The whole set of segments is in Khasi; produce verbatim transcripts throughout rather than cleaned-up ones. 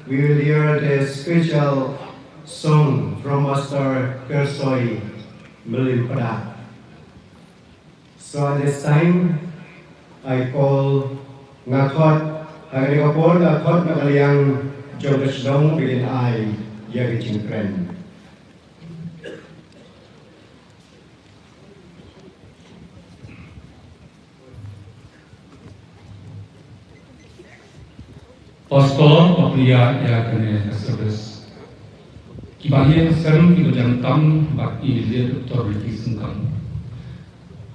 We will hear the special song from Master Kersoi Mylliempada. So at this time, I call, nga khot, ha kane ka por nga khot na ka liang jong ka shnong ba kin ai ïa ka jingkren. Pastor, ba pynïaid ïa kane ka service. Ki bahaïing sem, ki ba jan tam, bad i lei Doktor Ricky Syngkon.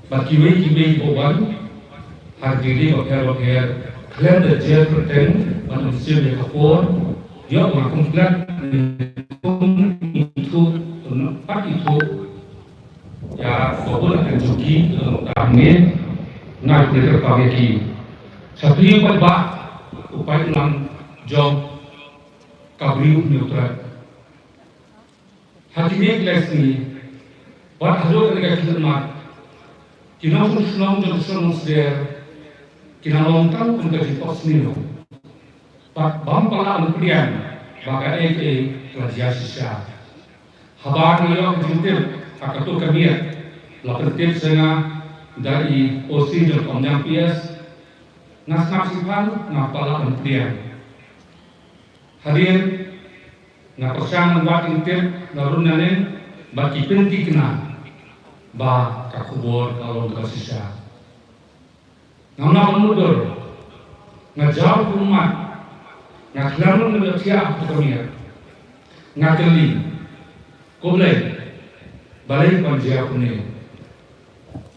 Bad kiwei kiwei kiba wan ha ki lei bapher bapher, khlem da jer kyrteng, ban ym shim ïa ka por, ïoh ban kumne, kum ithuh, kum pat ithuh ïa ka bun ka jong ki, ka dang tang ne, nga khublei kyrpang ïa ki. Sa phi pat ba u paidlang jong ka briew Hynñiewtrep. Ha kine ki lai sngi, bad haduh kane ka khlieh mat, ki nongshong shnong jong ka shnong Nongshder ki nang long tang kum ka jingphohsniew. Bad bym pat lah ban pdiang ba kaei kaei ka la jia shisha. Haba nga ïoh ka jingtip ha kato ka miet, la pyntip sha nga da i O C jong ka Umïam P S, nga sngap shiphang, ngam pat lah ban pdiang. Hadien nga pyrshang ban wad ïa ki tip na run na nen, bad ki pynthikna ba ka khubor ka long kaba shisha. Ngam lah ban mutdur, nga jaw kummat, nga khlem ban ïathiah ha ka miet. Nga kylli, ko Blei, balei ban jia kumne?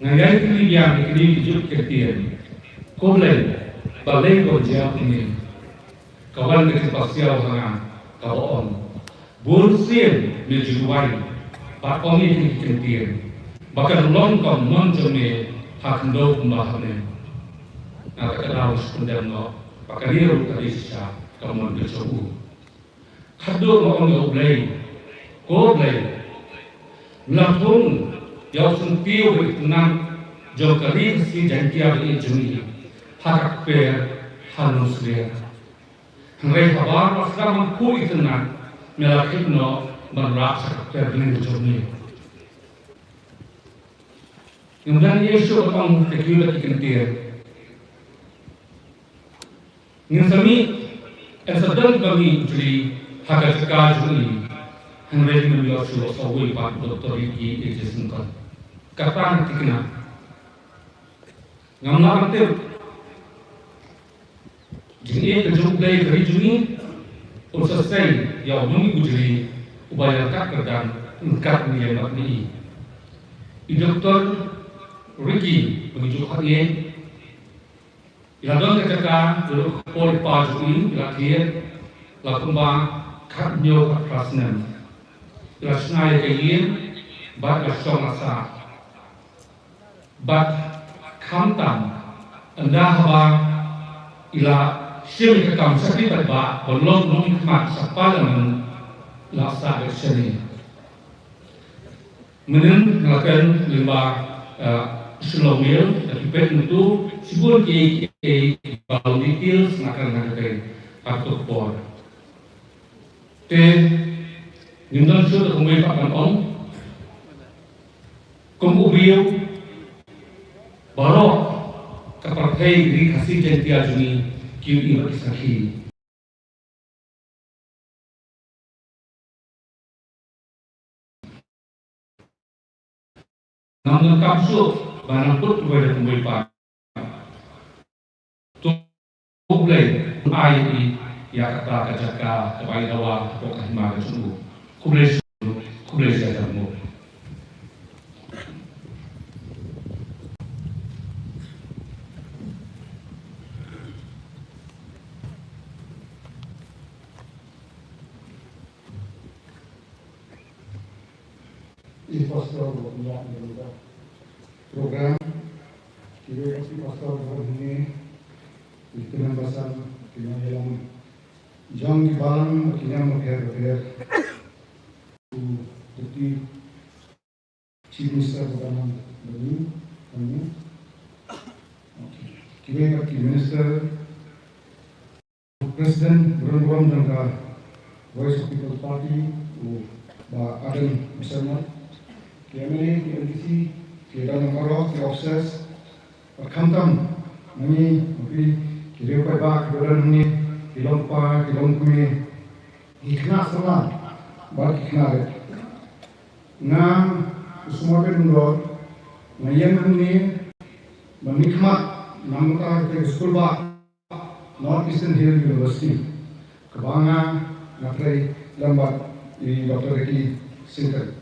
Nga ïai kylli biang ïa kine ki juh ki ktien, ko Blei, balei ban jia kumne? Ka wan ka jingpasiaw ha nga, kaba ong, bun sien me ju duwai bad ong ïa kine ki ktien, ba kan long ka mon jong me ha khyndew kumba ha bneng. Nga kata ka daw shu pyndem noh ba kane ruh ka dei shisha ka mon ka jong u. Khatduh nga ong ïa U Blei, ko Blei, me la thung ïa u syntiew ba itynnad jong ka Ri Khasi Jaiñtia ba ïeit jong ngi ha ka kper ha Nongshder. Hynrei haba nga sdang ban khuid itynnad, me la khih noh ban rah sha ka kper bneng jong ngi. Ngim don ei ei shuh ban ong ha kiwei pat ki kyntien. Ngin sa mih, yn sa don kiba mih u Jri ha ka jaka jong ngi. Hynrei ngim ïoh shuh sa uwei pat u Doktor Ricky A J Syngkon. Kata nga thikna. Ngam lah ban tip. Jingïeit ka jong U Blei ha ka ri jong ngi, un sa sei ïa u nongmih u Jri uba ïalehkai kyrdan ryngkat ngi ïa mat ngi. I Doktor Ricky ba ngi ju khot ïa, i la don ka jaka, i la don ka por i pa jong i, i la thied la kumba khathynñiew khatphra snem. I la shna ïa ka ïing bad i la shong la sah. Bad khamtam, ynda haba i la shim ïa ka kam shakri paidbah ban long u nongmihkhmat sha Parliament, i la sah beit shane. Mynnin nga la kren lyngba, eh, Shillong Mail, da ki peit mynta shibun kiei kiei ba long details, nga kren ha kawei ka por. Te ngim don shuh da kumwei pat ban ong. Kum u briew, baroh ka pyrthei Ri Khasi Jaiñtia jong ngi ki ïohi bad ki sakhi. Ngam donkam shuh ban nang put kiwei da kumwei pat. To U Blei un ai ïa i ïa kata ka jaka kaba i dawa hapoh ka hima ka jong u. Khublei shibun, khublei shihajar nguh. I pastor ba pynïaid ïa kane ka program, kiwei pat ki pastor ba wan hangne, ki kynhun basan, ki nongïalam jong ki balang, ki niam bapher bapher, u Deputy Chief Minister ba kan wan hangne, hangne. Okay. Kiwei pat ki minister, President, burom burom jong ka Voice of People Party, u Bah Ardent Mutreikon, ki M L A, ki M D C, ki dang nangkarok, ki officers, bad khamtam ma ngi, ma phi, ki riew paidbah, ki dang ngi, ki longpa, ki longkmie, ki khynnah samla, bad ki khynnah rit. Nga, u Sumar Bendor, nga ïeng hangne, ban mihkhmat, namar kata ka skul bah, North Eastern Hill University, kaba nga, nga trei lem bad i Doctor Ricky Syngkon.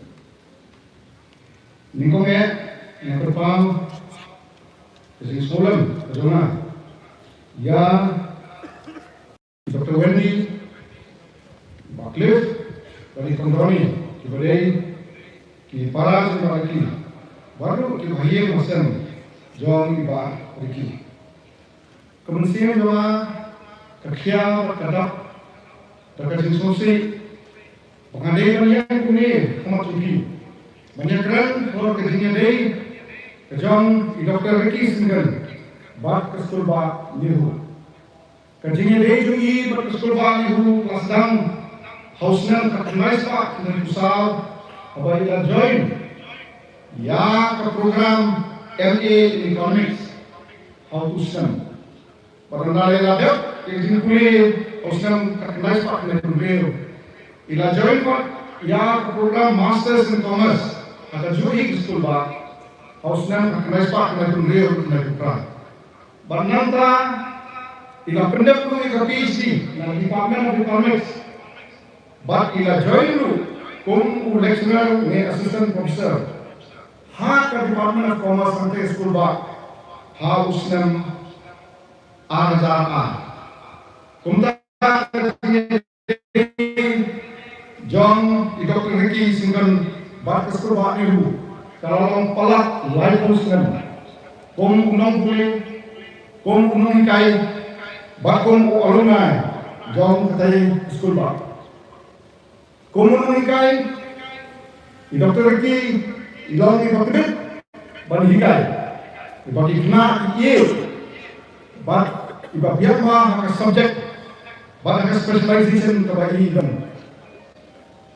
Nyngkong eh, nga kyrpad, ka jingsngewlem, ka jong nga, ïa, Doctor Wendy, Bah Cliff, bad i Kong Ronnie, kiba dei, ki para jong i Bah Ricky, bad ruh kiba ha ïing ha sem, jong i Bah Ricky. Ka mynsiem jong nga, ka khia, ka dap, da ka jingsngewsih, ba nga dei ban ïeng kumne, ha khmat jong phi. Ban ïakren, halor ka jingïadei, ka jong i Doctor Ricky Syngkon, bad ka skul bah NEHU. Ka jingïadei jong i bad ka skul bah NEHU ka la sdang ha u snem khatkhyndai spah khyndai phew saw, haba i la join ïa ka program M A in Economics ha utu u snem. Bad ynda la dep ïa ka jingpule ha u snem khatkhyndai spah khyndai phew hynriew, i la join pat ïa ka program Masters in Commerce ha kajuh hi ka skul bah ha u snem khatkhyndai spah khyndai phew hynriew khyndai phew phra. Bad nangta i la pyndep ruh ïa ka PhD na Department of Economics. Bad i la join ruh kum u lecturer ne assistant professor ha ka Department of Commerce hangtei skul bah ha u snem ar hajar ar. Kumta ka jong i Doctor Ricky Syngkon bad ka skul bah NEHU ka la long palat laiphew snem. Kum u nongpule, kum u nonghikai, bad kum u alumni jong katei ka skul bah. Kum u nonghikai, i Doctor Ricky i long iba kdit ban hikai, iba ki khynnah ki ïeit, bad iba biang bha ha ka subject bad ha ka specialization kaba i don.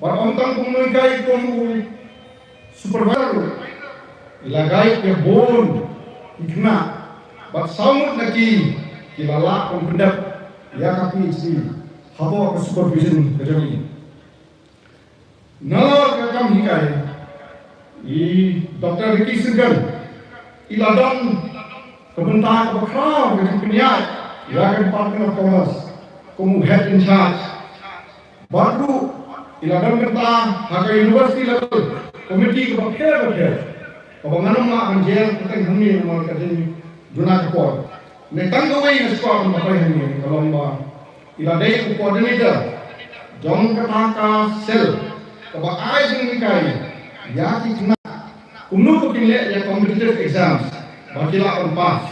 Bad ym tang kum u nonghikai, kum u supervisor ruh i la guide ïa bun ki khynnah, bad saw ngut na ki ki la lah ban pyndep ïa ka PhD hapoh ka supervision ka jong i. Nalor ka kam hikai, i Doctor Ricky Syngkon i la don ka bynta kaba khraw ka jingpynïaid ïa ka Department of Commerce kum u head in charge. Bad ruh i la don bynta ha ka university level committee kaba pher bapher, kaba ngan ym lah ban jer kyrteng hangne namar ka jingduna ka por. Ne tang kawei nga sngewkwah ban batai hangne ka long ba i la dei u coordinator jong kata ka cell kaba ai jinghikai ïa ki khynnah kumno ba kin leh ïa competitive exams ba ki lah ban pass.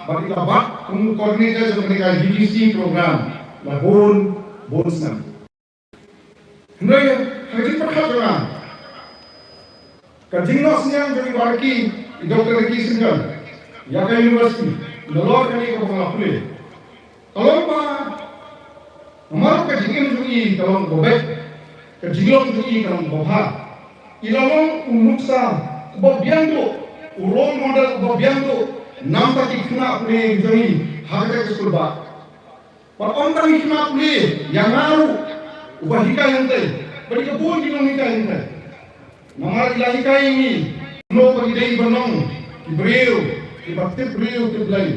Bad i la bat kum u coordinator jong kane ka U G C program la bun bun snem. Hynrei ha ka jingpyrkhat jong nga, ka jingnoh synñiang jong i Bah Ricky, i Doctor Ricky Syngkon, ïa ka university nalor kane kaba nga la pule, ka long ba namar ka jingim jong i ka long kaba beit, ka jinglong jong i ka long kaba bha. I la long u nuksa uba biang duh, u role model uba biang duh na bynta ki khynnah pule jong i ha kata ka skul bah. Bad ym tang i khynnah pule, ïa nga ruh uba hikai hangtei bad ïa ka bun ki nonghikai hangtei. Namar i la hikai ïa ngi kumno ba ngi dei ban long ki briew kiba tip briew tip Blei,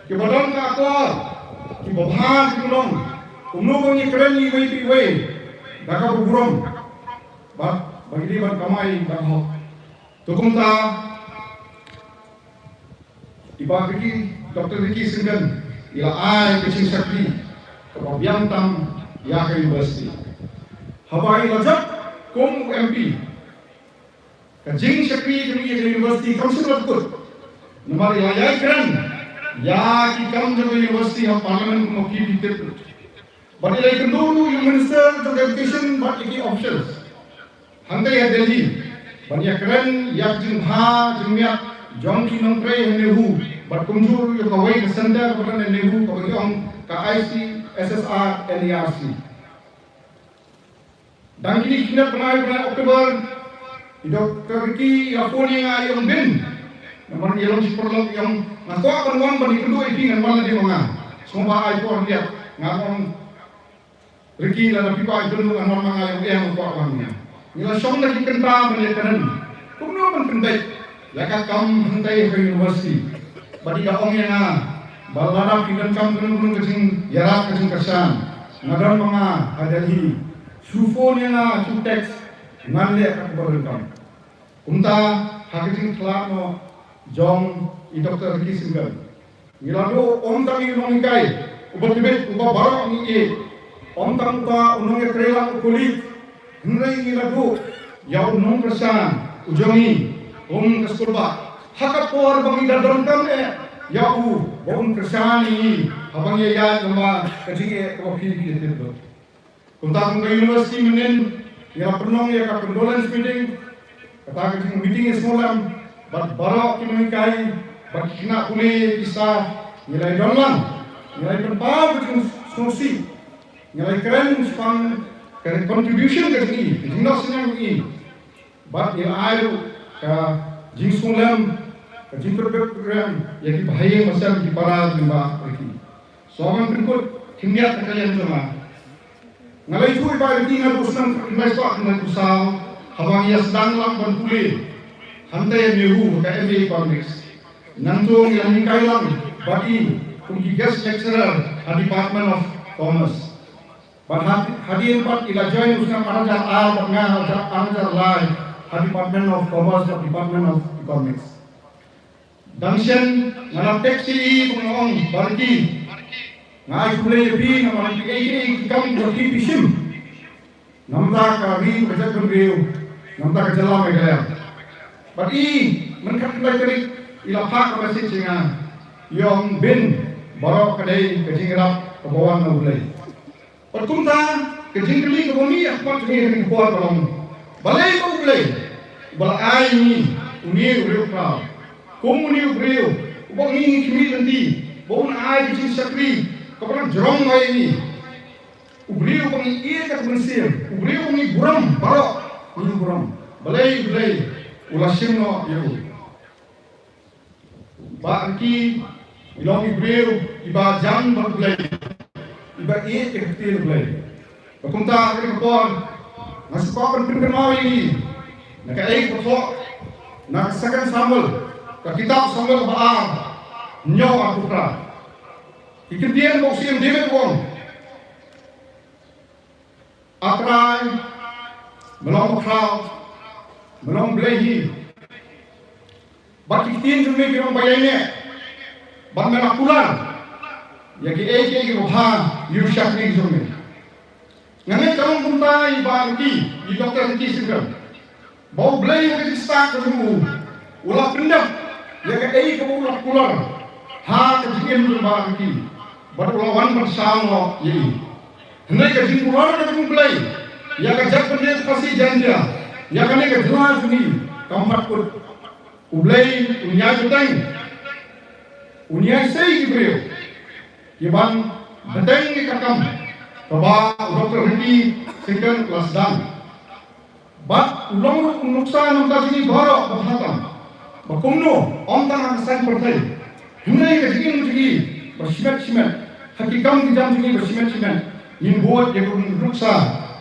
kiba don ka akor, kiba bha ki long, kumno ba ngi kren iwei pa iwei da kaba burom, bad ba ngi dei ban kamai da ka hok. To kumta i Bah Ricky, Doctor Ricky Syngkon i la ai ka jingshakri kaba biang tam ïa ka university. Haba i la jop kum u M P, ka jingshakri jong i ïa ka university kam shym la kut. Namar i la ïai kren ïa ki kam jong ka university ha Parliament kumba phi phi tip. Bad i la ïakynduh ruh ïa u Minister jong ka Education bad ïa ki officials hangtei ha Delhi ban ïakren ïa ka jingbha jingmiat jong ki nongtrei ha NEHU bad kumjuh ruh ïa kawei ka center kaba don ha NEHU kaba ki ong ka I C S S R, N A R C. Dang kine ki khyndai bnai, bnai October, i Doctor Ricky i la phone ïa nga, ïa ong Bin. Namar ngi long shi paralok, ïa ong nga kwah ban wan ban ïakynduh ïa phi, ngan wan lade ma nga. Sngewbha ai por, ïa nga ong Ricky, lada phi kwah ïakynduh ngan wan ma nga. Ïa ong em, nga kwah wan ma nga. Ngi la shong da ki kynta ban ïakren kumno ban pynbeit ïa ka kam hangtei ha university. Bad i da ong ïa nga ba lada phi donkam kano kano ka jingïarap, ka jingkyrshan, nga don ma nga ha Delhi. Shu phone ïa nga, shu text, ngan leh katba donkam. Kumta ha ka jingkhlad noh jong i Doctor Ricky Syngkon, ngi la duh ym tang ïa u nonghikai uba tbit, uba baroh ngi ïeit, ym tang uta u nongïatreilang, u colleague, hynrei ngi la duh ïa u nongkyrshan u jong ngi, kum ka skulbah. Ha ka por ba ngi da donkam eh ïa u ba un kyrshan ïa ngi haba ngi ïaid lem bad ka jingeh kaba phi phi ïa tip lut. Kumta kum ka university mynnin ngi la pynlong ïa ka condolence meeting, kata ka jingmeeting ïa sngewlem bad baroh ki nonghikai bad ki khynnah pule, ki staff, ngi la ïadon lang, ngi la ïapynpaw ka jingsngewsih, ngi la ïakren shaphang ka contribution ka jong i, ka jingnoh synñiang ka jong i. Bad ngi la ai ruh ka jingsngewlem, ka jingpyrkhat pyrkhat ïa ki bahaïing bahasem, ki para, ki lyngba Ricky. Sngewbha ban pynkut khyndiat ka liang jong nga. Nga la ïathuh ïa i Bah Ricky naduh u snem khyndai spah khyndai phew saw, haba ngi ïa sdang lang ban pule hangtei ha NEHU ha ka M A Economics. Nangta ngi la hikai lang bad i kum ki guest lecturer ha Department of Commerce. Bad ha, hadien pat i la join u snem ar hajar ar bad nga ha ar hajar lai ha Department of Commerce bad Department of Economics. Dang shen nga la text ïa i bad nga ong, Bah Ricky, nga ai khublei ïa phi namar phi ïeit ïa ki kam ba phi phi shim na bynta ka ri ka jaitbynriew, na bynta ka jylla Meghalaya. Bad i, mynta ka khyndai tarik i la phah ka message ïa nga, ïa ong Bin, baroh ka dei ka jingïarap kaba wan na U Blei. Bad kumta ka jingkylli kaba mih ha khmat jong ngi ha kane ka por ka long, balei ba U Blei uba la ai ïa ngi une u briew khraw, kum une u briew uba ngi ngi khmih lynti ba un ai ka jingshakri kaba la jrong ïa ngi, u briew uba ngi ïeit ïa ka mynsiem, u briew uba ngi burom baroh, ngi burom, balei U Blei u la shim noh ïa u? Bah Ricky i long i briew iba jan bad U Blei, iba ïeit ïa ka ktien U Blei. Bad kumta ha kane ka por nga sngewkwah ban pynkynmaw ïa ngi na kaei kaba thoh na ka Second Samuel, ka kitab Samuel kaba ar, hynñiew arphew phra. Ki kyntien ba u Syiem David u ong, A Trai, me long bakhraw, me long Blei hi. Bad ki ktien jong me ki long ba ïaineh, bad me la kular ïa kiei kiei kiba bha ïa u shakri jong me. Nga ngeit ka long kumta ïa i Bah Ricky, i Doctor Ricky Syngkon, ba U Blei ha ka jingstad ka jong u, u la pyndep ïa kaei kaba u la kular ha ka jingim jong u Bah Ricky, bad u la wan ban sam noh ïa i. Hynrei ka jingkular ka jong U Blei ïa ka jaitbynriew Khasi Jaiñtia, ïa kane ka jylla jong ngi, kam pat kut. U Blei un ïai bteng, un ïai sei ki briew kiban bteng ïa ka kam kaba u Doctor Ricky Syngkon u la sdang. Bad u long ruh u nuksa na ka bynta jong ngi baroh ba bha tam, ba kumno ym tang ha ka saiñ pyrthei, hynrei ka jingim jong ngi ba shimet shimet, ha ki kam ki jam jong ngi ba shimet shimet, ngin bud ïa ka nuksa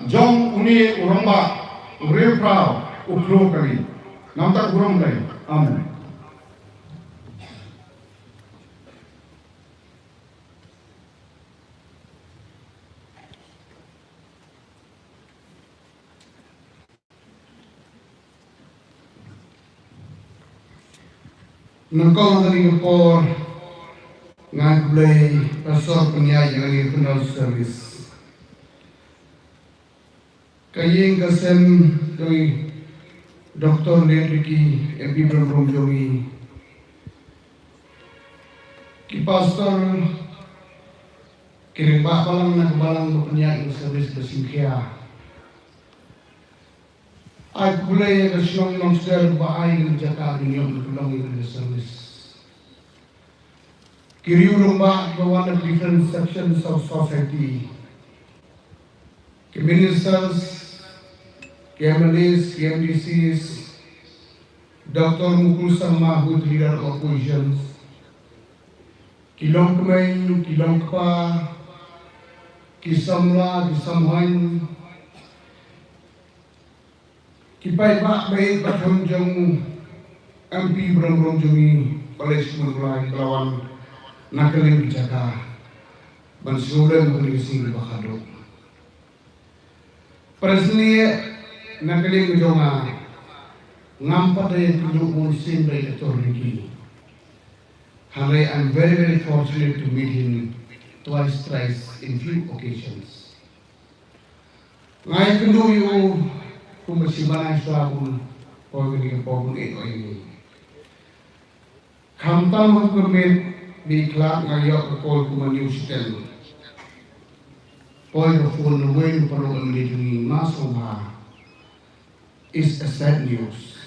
jong une u rangbah, u briew khraw, u khlur ka ri. Namar ka burom U Blei. Amen. Nyngkong ha kane ka por nga ai khublei, Pastor, pynïaid ïa kane ka funeral service. Ka ïing ka sem jong i Doctor Late Ricky, M P Byllambrum jong ngi. Ki pastor, ki rangbah balang na ka balang ba pynïaid ïa ka service ba sngewkhia. Ai khublei ïa ka shnong Nongstoiñ ba ai ïa ka jaka ban ïoh ban pynlong ïa ka service. Ki riew rangbah kiba wan na different sections of society, ki ministers, ki M L As, ki M D Cs, Doctor Mukul Sangma, who is leader of opposition, ki longkmie, ki longkpa, ki samla, ki samhaiñ, ki paidbah ba ïeit ba them jong u M P barom barom jong ngi, Bah Lehshibun Blai, ba la wan na ka liang ka jaka ban sngewlem ha kane ka sngi ba khatduh. Para sngewbha, na ka liang ka jong nga, ngam pat da ïakynduh mynsiem bad i Doctor Ricky. Hynrei, I'm very, very fortunate to meet him twice, thrice in few occasions. Nga ïakynduh ïa u kumba shi bnai shuwa bun poi kane ka por bun ïeit ïa ngi. Khamtam ha ka miet ba i khlad nga ïoh ka call kumba news channel. Poi ka phone na uwei u paralok M L A jong ngi, Ma Sngewbha. It's a sad news.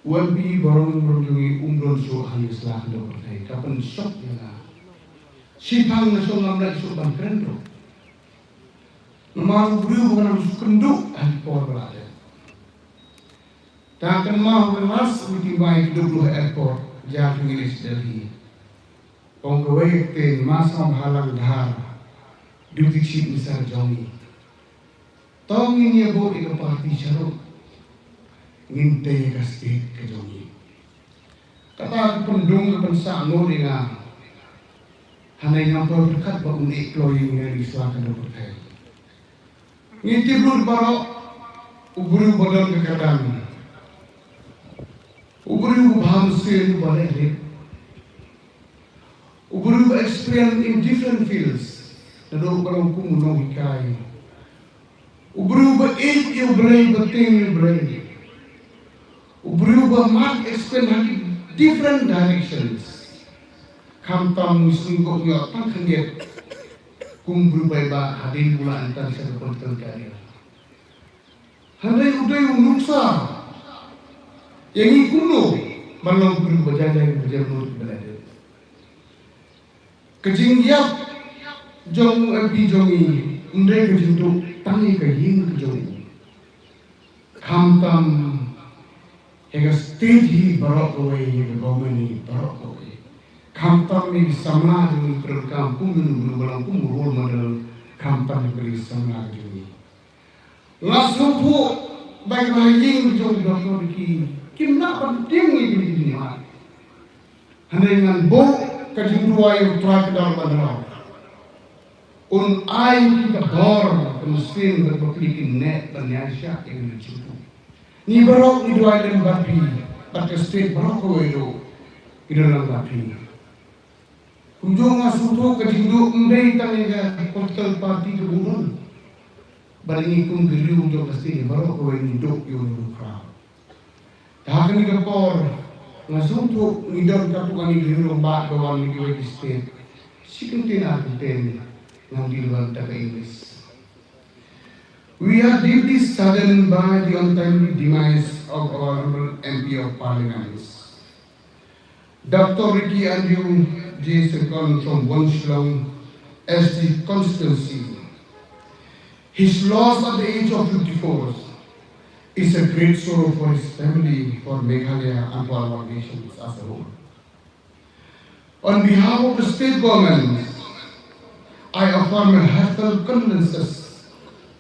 U M P barom barom jong ngi um don shuh ha ïing sla khyndew pyrthei, ka pynshock ïa nga. Shiphang nga shu ngam leit shuh ban kren ruh. Namar u briew ba nga nang shu kynduh ha ki por ba la dep. Te kynmaw ha ka last meeting ba ngi kynduh ha airport, jar phi ngi leit sha Delhi. Ong kawei ka ktien, Ma Sngewbha Langdhar, Deputy Chief Minister jong ngi. To ngin ïa buh ïa ka party sharum. Ngin tei ïa ka state ka jong ngi. Kata ka pyndung ka pynsah ngut ïa nga. Hynrei ngam poi pyrkhat ba un ïeh kloi ïa ngi ha ïing sla khyndew pyrthei. Ngi tip lut baroh u briew ba don ka kyrdan. U briew ba bha mynsiem, ba leh rit. U briew ba experience in different fields. Naduh ba long kum u nonghikai. U briew ba ïeit ïa U Blei, ba tieng ïa U Blei. U briew ba mark experience ha ki different directions. Khamtam ngi sngewnguh ïa tang khyndiat kum u briew ba ïeit ba hadien u la entan sha ka political career. Hynrei u dei u nuksa ïa ngi kumno ban long u briew ba jai jai ba jem lut ba leh. Ka jingïap jong u M P jong ngi ym dei ka jingduh tang ïa ka ïing ka jong u. Khamtam ïa ka state hi baroh kawei, ïa ka government hi baroh kawei. Khamtam ïa ki samla jong ngi, khamtam kum u briew ba long kum u role model, khamtam ïa ki samla jong ngi. Nga sngewthuh ba ki ba ha ïing jong u Doctor Ricky kim lah ban tieng ïa kine ki jingmut. Hynrei ngan buh ka jingduwai ïa U Trai Kynrad Banrap. Un ai ïa ki ka bor, ka mynsiem, ka bapli, ki neh ban ïaishah ïa kane ka jingpynïap. Ngi baroh ngi duwai lem bad phi, bad ka state baroh kawei ruh ki don lang bad phi. Kumjuh nga sngewthuh ka jingduh ym dei tang ïa ka political party kaba u don. Bad ngi kum ki riew jong ka state baroh kawei ngi duh ïa u Hynñiewtrep. Te ha kane ka por nga sngewthuh ngi don katto katne ki riew rangbah ba wan na kiwei ki state. Shi kyntien ar kyntien ngan deliver da ka English. We are deeply saddened by the untimely demise of our honorable M P of Parliament, Doctor Ricky Andrew J Syngkon from One Shillong S T constituency. His loss at the age of fifty-four is a great sorrow for his family, for Meghalaya, and for our nation as a whole. On behalf of the state government, I offer my heartfelt condolences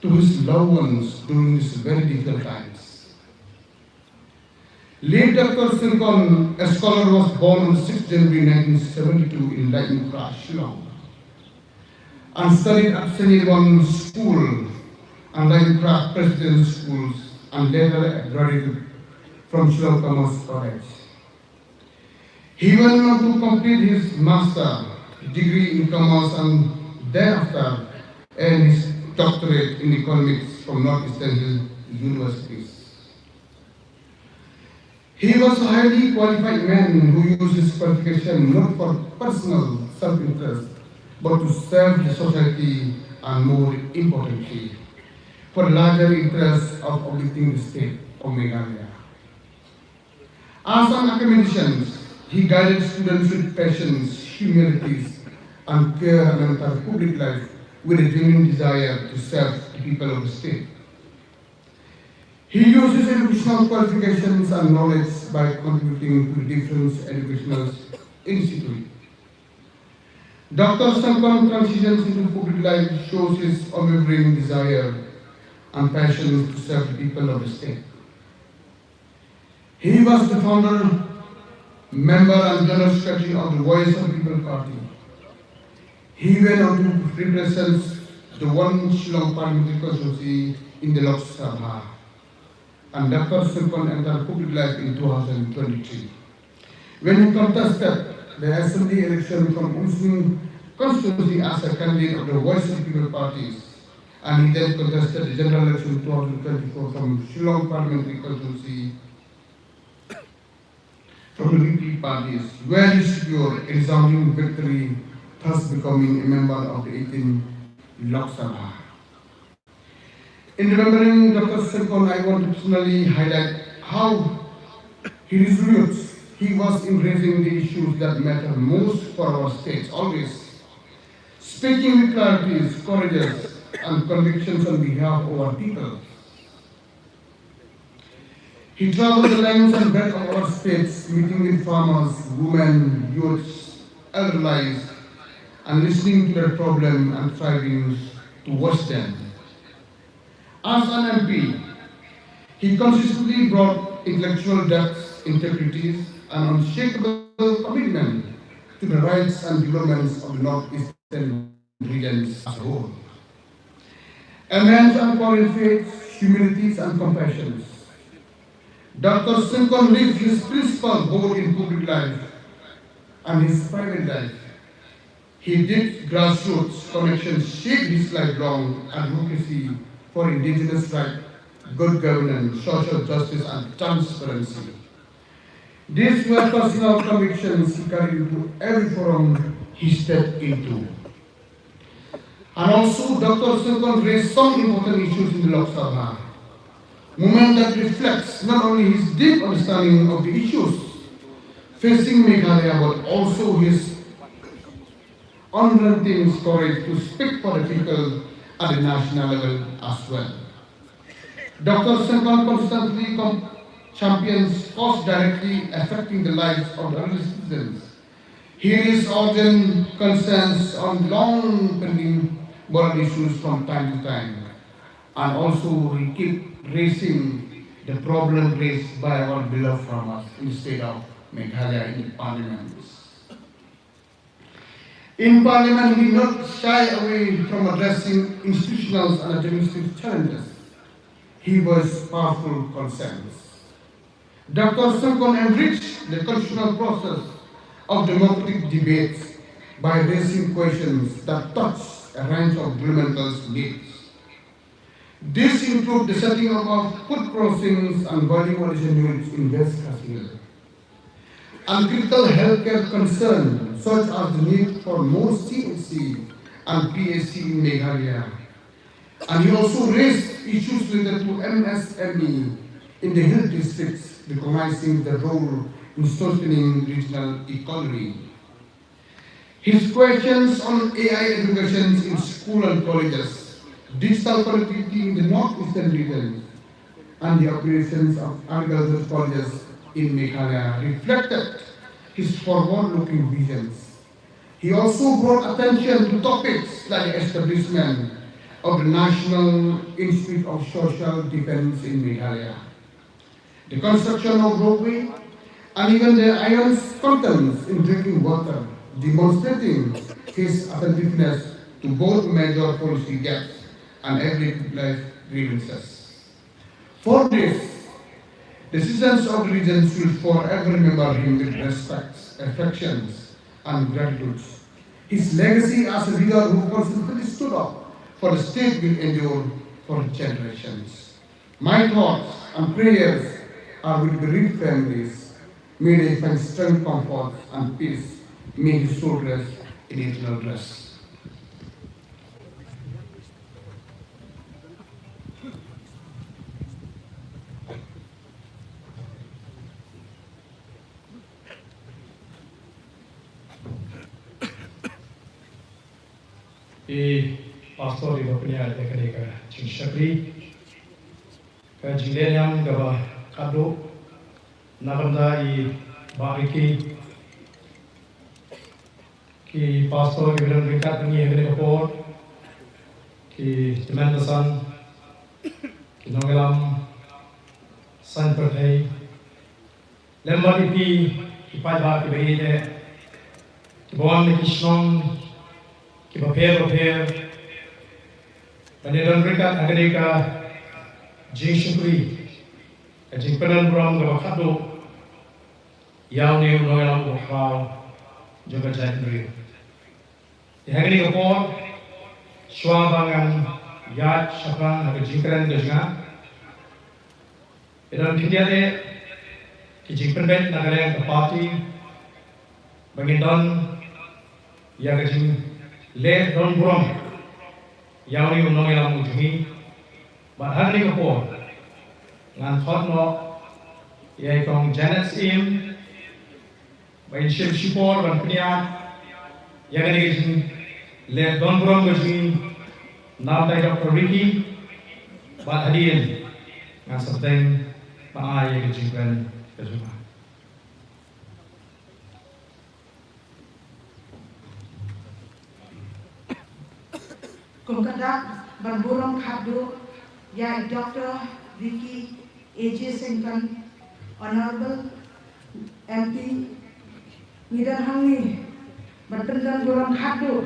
to his loved ones during these very difficult times. Late Doctor Syngkon, a scholar, was born on sixth January nineteen seventy-two in Laitumkhrah, Shillong, and studied at Saint Edward School and Laitumkhrah Presbyterian Schools, and later graduated from Shillong Commerce College. He went on to complete his master degree in commerce and thereafter earn his doctorate in economics from Northeastern Hill Universities. He was a highly qualified man who used his qualification not for personal self-interest, but to serve the society and, more importantly, for the larger interests of uplifting the state of Meghalaya. As an academician, He guided students with patience, humility, and care and entered public life with a genuine desire to serve the people of the state. He used his educational qualifications and knowledge by contributing to different educational institutes. Doctor Sengkon's transitions into public life shows his unwavering desire and passion to serve the people of the state. He was the founder, member and General Secretary of the Voice of the People Party. He went on to represent the one Shillong Parliamentary Constituency in the Lok Sabha, and Doctor Sengkon entered public life in two thousand twenty-three, when he contested the assembly election from Umsning constituency as a candidate of the Voice of the People Party, and he then contested the general election two thousand twenty-four from Shillong Parliamentary Constituency from the V P Party, where he secured a resounding victory, thus becoming a member of the eighteen Lok Sabha. In remembering Doctor Sengkon, I want to personally highlight how he resolute he was in raising the issues that matter most for our state, always speaking with clarity, courage, and convictions on behalf of our people. He traveled the length and breadth of our states, meeting with farmers, women, youths, elderly, and listening to their problems and strivings to voice them. As an M P, he consistently brought intellectual depth, integrity, and unshakable commitment to the rights and developments of the Northeastern regions as a whole. A man of unqualified humility and compassion, Doctor Sengkon lived his principle both in public life and his private life. His deep grassroots connections shaped his lifelong advocacy for indigenous rights, good governance, social justice, and transparency. These were personal convictions he carried into every forum he stepped into. And also, Doctor Sengkon raised some important issues in the Lok Sabha, moment that reflects not only his deep understanding of the issues facing Meghalaya, but also his unrelenting courage to speak for the people at the national level as well. Doctor Sengkon constantly com- champions causes directly affecting the lives of the ordinary citizens. He raises urgent concerns on long pending border issues from time to time, and also he keep raising the problem raised by our beloved farmers in the state of Meghalaya in the parliament. In parliament, he did not shy away from addressing institutional and administrative challenges. He voiced powerful concerns. Doctor Sengkon enriched the constitutional process of democratic debates by raising questions that touch a range of developmental needs. This includes the setting up of food processing and value addition units in West Khasi Hills, and critical healthcare concerns such as the need for more C H C and P H C in Meghalaya. And he also raised issues related to M S M E in the hill districts, recognizing the role in strengthening regional economy. His questions on A I education in school and colleges, digital connectivity in the northeastern region, and the upgradations of agricultural colleges in Meghalaya reflected his forward-looking visions. He also brought attention to topics like the establishment of the National Institute of Social Defense in Meghalaya, the construction of roadway, and even the iron's contents in drinking water, demonstrating his attentiveness to both major policy gaps and everyday life grievances. For this, the citizens of the region will forever remember him with respect, affections, and gratitude. His legacy as a leader who consistently stood up for the state will endure for generations. My thoughts and prayers are with bereaved families. May they find strength, comfort, and peace. May his soul rest in eternal rest. I pastor iba pynïaid ïa kane ka jingshakri, ka jingleh niam kaba khatduh na ka bynta i Bah Ricky, ki pastor kiba don ryngkat bad ngi ha kane ka por, ki tymmen basan, ki nongïalam saiñ pyrthei, lem bad ïa phi ki paidbah kiba ïeit, kiba wan na ki shnong kiba pher bapher, ban ïadon ryngkat ha kane ka jingshakri, ka jingpynburom kaba khatduh ïa une u nongïalam uba khraw jong ka jaitbynriew. Te ha kane ka por, shuwa ba ngan ïaid shaphrang ha ka jingkren ka jong nga, ngi don khyndiat eh ki jingpynbeit na ka liang ka party ba ngin don ïa ka jingleh don burom ïa une u nongïalam u jong ngi. Bad ha kane ka por, ngan khot noh ïa i Kong Janet Syiem ba in shim shipor ban pynïaid ïa kane ka jingleh don burom ka jong ngi na ka bynta i Doctor Ricky. Bad hadien ngan sa bteng ban ai ïa ka jingkren ka jong nga. Kum ka dak ban burom khatduh ïa i Doctor Ricky A J Syngkon, Honorable M P, ngi don hangne ban pyndon burom khatduh,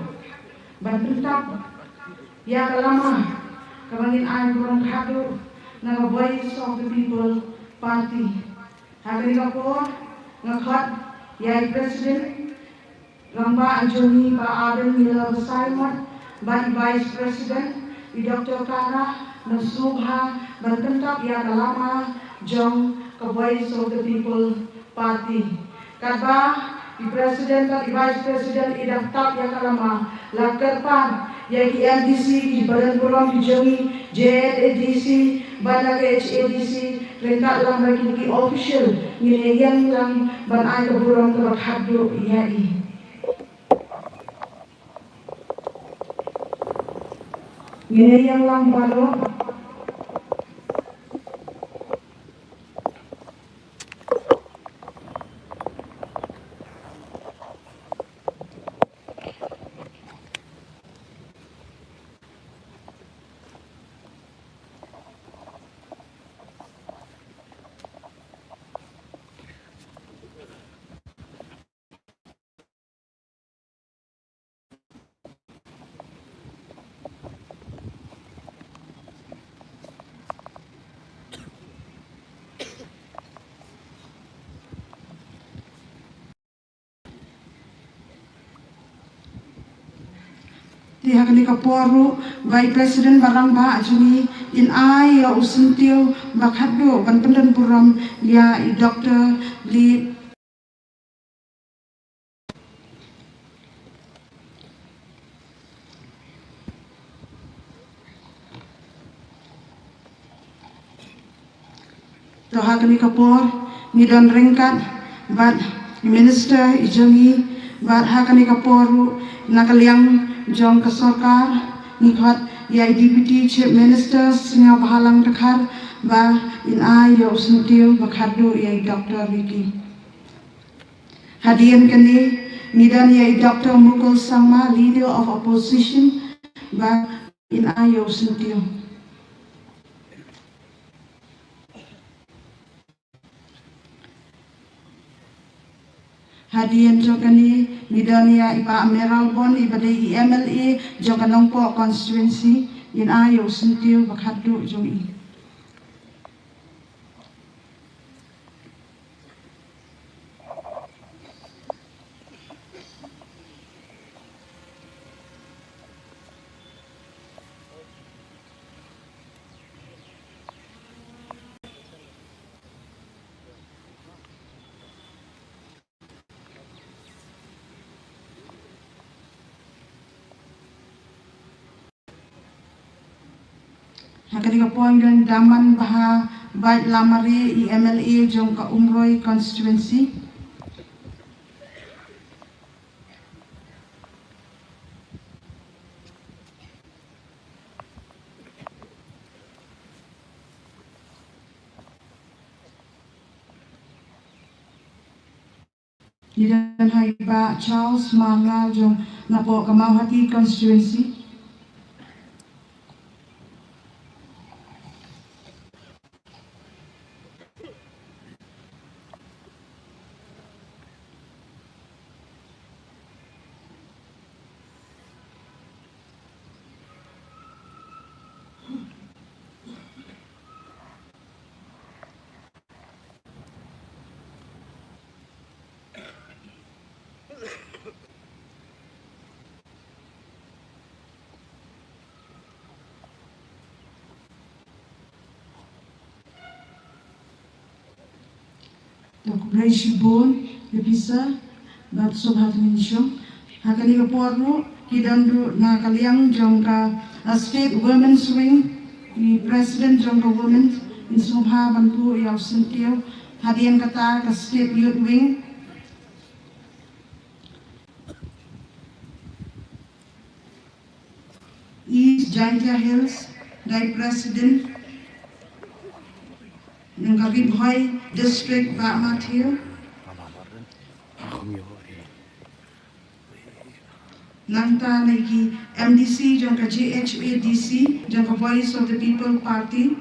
ban pyntap ïa ka lama kaba ngin ai burom khatduh na ka Voice of the People Party. Ha kane ka por nga khot ïa i President rangbah jong ngi, Bah Ardent Miller Basaiawmoit, bad i Vice President, i Doctor Kara Nongsungbha, ban pyntap ïa ka lama jong ka Voice of the People Party. Katba i President bad i Vice President i dang tap ïa ka lama, la kyrpad ïa ki M D C, ki badan burom ki jong ngi, J H A D C bad na ka H A D C, ryngkat lang bad kine ki official, ngin ïeng lang ban ai ka burom kaba khatduh ïa i. Ngin ïeng lang baroh. Te ha kane ka por ruh, Vice President bad rangbah jong ngi, in ai ïa u syntiew ba khatduh ban pyndon burom ïa i Doctor Lee. To ha kane ka por ngi don ryngkat bad i Minister i jong ngi, bad ha kane ka por ruh na ka liang jong ka sorkar ngi khot ïa i Deputy Chief Minister Sniawbhalang Dkhar ba in ai ïa u syntiew ba khatduh ïa i Doctor Ricky. Hadien kane ngi don ïa i Doctor Mukul Sangma, Leader of Opposition, ba in ai ïa u syntiew. Hadien jong kane ngi don ïa i Bah Mayralborn, iba dei i M L A jong ka Nongpoh constituency, in ai ïa u syntiew ba khatduh jong i. Ha kane ka por ngi don daman bha Bah Lamare, i M L A jong ka Umroi constituency. Ngi don ha i Bah Charles Marngar jong napoh ka Mawhati constituency. Dok Grace Bone, Episa, Batso Hatminshong. Ha kane ka por ruh, ki don ruh na ka liang jong ka, ah, State Women's Wing, i President jong ka Women's, in sngewbha ban buh ïa u syntiew, hadien kata ka State Youth Wing, East Jaintia Hills, dei President jong ka Ri Bhoi District, Bah Matthew. Nangta na ki M D C jong ka J H A D C, jong ka Voice of the People Party.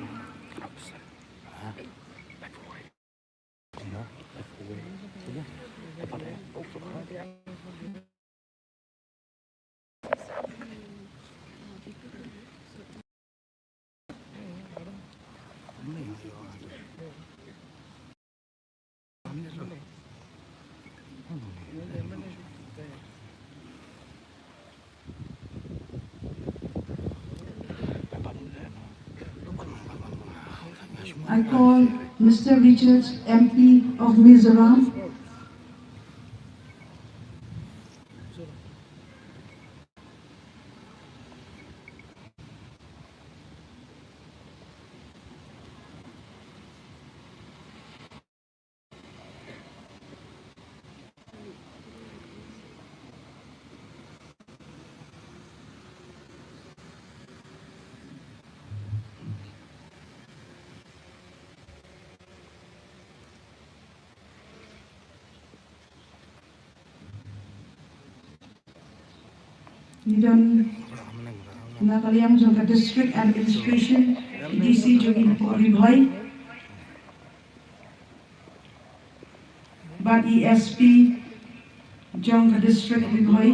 I call Mister Richards, M P of Mizoram. Ngi don na ka liang jong ka District Administration, D C jong i Ri Bhoi. Bad i S P jong ka District Ri Bhoi.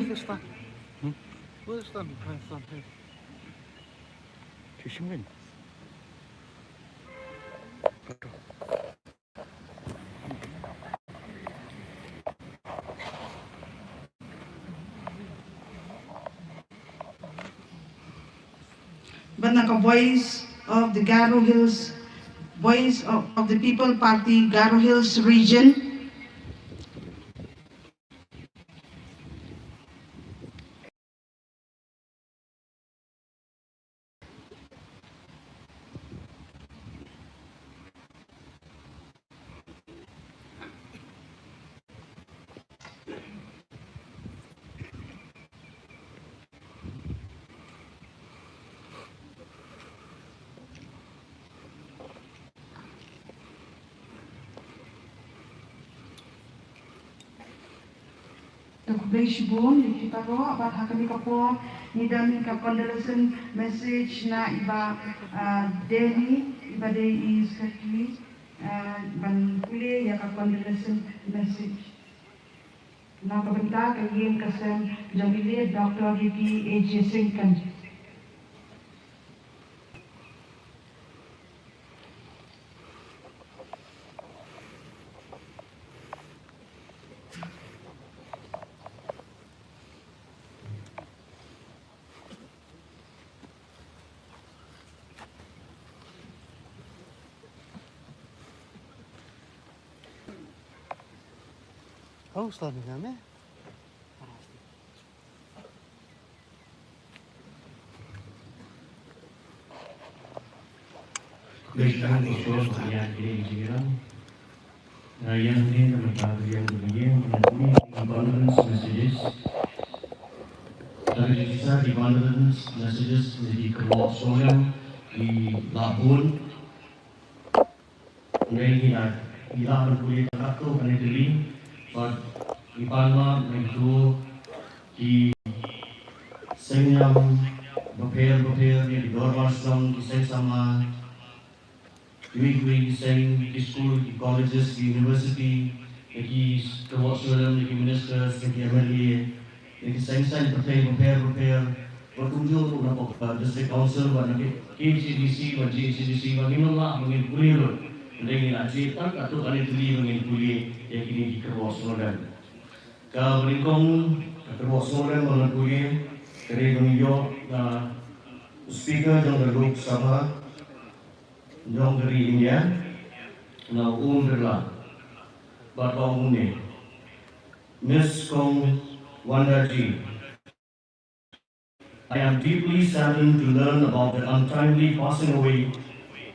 Bad na ka Voice of the Garo Hills, Voice of, of the People Party, Garo Hills Region. Te khublei shibun ïa phi baroh, bad ha kane ka por ngi don ka condolence message na i Bah, ah, Danny, i ba dei i secretary, ah, ban pule ïa ka condolence message. Na ka bynta ka ïing ka sem jong i late Doctor Ricky A J Syngkon. Hau slan nga me. Condolence messages. Dari sisa di condolence messages di kyrwoh sngewlem, di la bun. Ngi la, ngi la ban pule katto katne tylli, bad Ki paralok, ki seng niam bapher bapher, ki dorbar shnong, ki seng samla, kiwei kiwei ki seng, ki skul, ki colleges, ki university, ki kyrwoh sngewlem, ki ministers, ki M L A, ki seng saiñ pyrthei bapher bapher, bad kumjuh ruh na pdeng ka District Council bad na K H A D C bad G H A D C, ba ngin ym lah ba ngin pule lut. Hynrei ngin ïa jied tang katto katne tylli ba ngin pule ïa kine ki kyrwoh sngewlem. Kaba nyngkong, ka kyrwoh sngewlem ba ngan pule ka dei ban ïoh na u Speaker jong ka Lok Sabha jong ka ri India, na u Om Birla, bad ka ong kumne: Miss Kong Wanda ji, I am deeply saddened to learn about the untimely passing away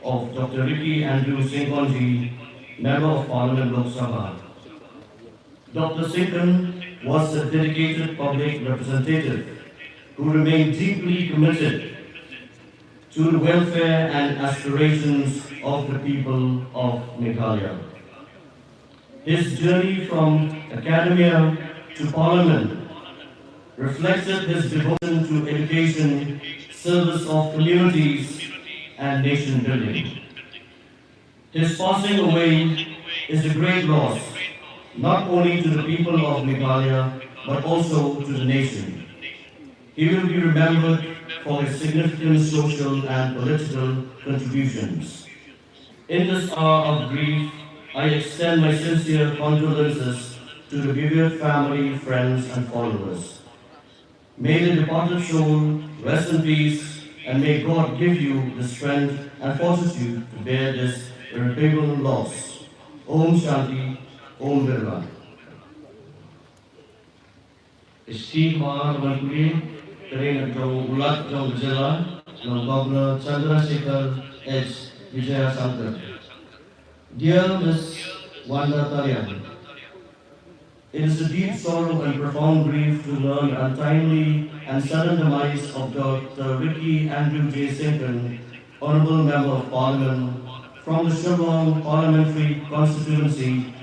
of Doctor Ricky Andrew Syngkon ji, Member of Parliament, Lok Sabha. Doctor Syngkon was a dedicated public representative who remained deeply committed to the welfare and aspirations of the people of Meghalaya. His journey from academia to parliament reflected his devotion to education, service of communities, and nation building. His passing away is a great loss, not only to the people of Meghalaya, but also to the nation. He will be remembered for his significant social and political contributions. In this hour of grief, I extend my sincere condolences to the bereaved family, friends, and followers. May the departed soul rest in peace, and may God give you the strength and fortitude to bear this irreparable loss. Om Shanti, Om Birla. Ka shithi kaba ar ban pule ka dei na ka jong u Lat jong ka jylla, na u Governor Chandrasekhar H Vijayashankar. Dear Miss Wanda Tariang, it is a deep sorrow and profound grief to learn the untimely and sudden demise of Doctor Ricky Andrew J Syngkon, Honorable Member of Parliament from the Shillong Parliamentary Constituency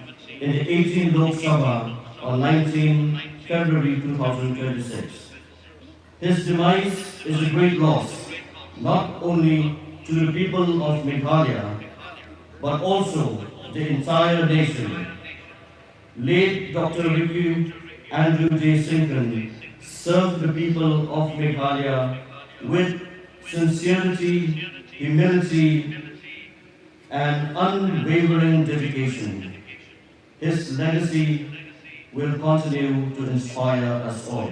in the eighteenth Lok Sabha on nineteenth February two thousand twenty-six. His demise is a great loss, not only to the people of Meghalaya, but also the entire nation. Late Doctor Ricky Andrew J Syngkon served the people of Meghalaya with sincerity, humility, and unwavering dedication. His legacy will continue to inspire us all.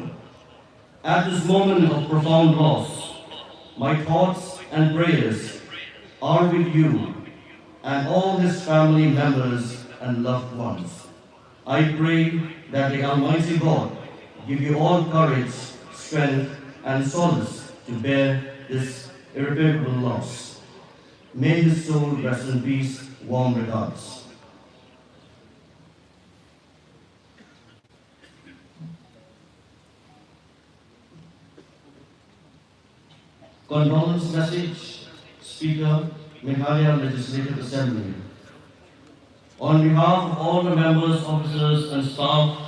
At this moment of profound loss, my thoughts and prayers are with you and all his family members and loved ones. I pray that the Almighty God give you all courage, strength, and solace to bear this irreparable loss. May his soul rest in peace. Warm regards. Condolence message, Speaker, Meghalaya Legislative Assembly. On behalf of all the members, officers and staff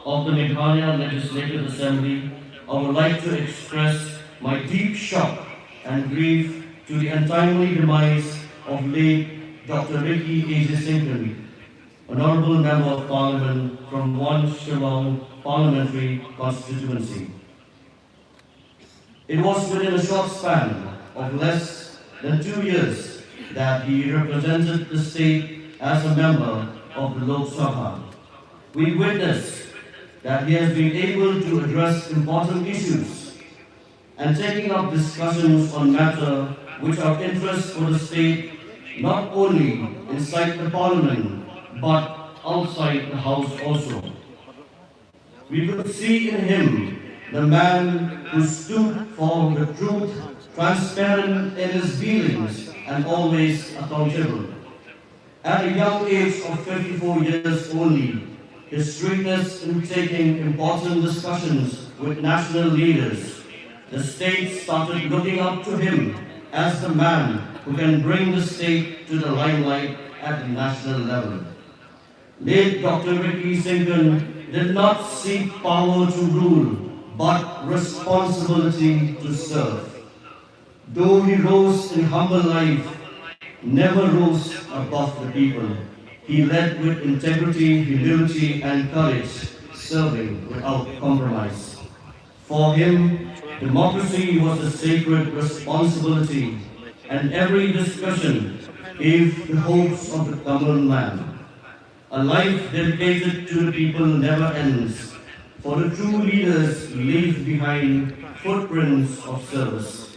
of the Meghalaya Legislative Assembly, I would like to express my deep shock and grief to the untimely demise of late Doctor Ricky A J Syngkon, Honorable Member of Parliament from one Shillong Parliamentary Constituency. It was within a short span of less than two years that he represented the state as a member of the Lok Sabha. We witnessed that he has been able to address important issues and taking up discussions on matter which are interest for the state, not only inside the parliament but outside the house also. We could see in him the man who stood for the truth, transparent in his dealings, and always accountable. At a young age of fifty-four years only, his shrewdness in taking important discussions with national leaders, the state started looking up to him as the man who can bring the state to the limelight at the national level. Late Doctor Ricky Syngkon did not seek power to rule, but responsibility to serve. Though he rose in humble life, never rose above the people. He led with integrity, humility, and courage, serving without compromise. For him, democracy was a sacred responsibility, and every discussion gave the hopes of the common man. A life dedicated to the people never ends, for the true leaders leave behind footprints of service.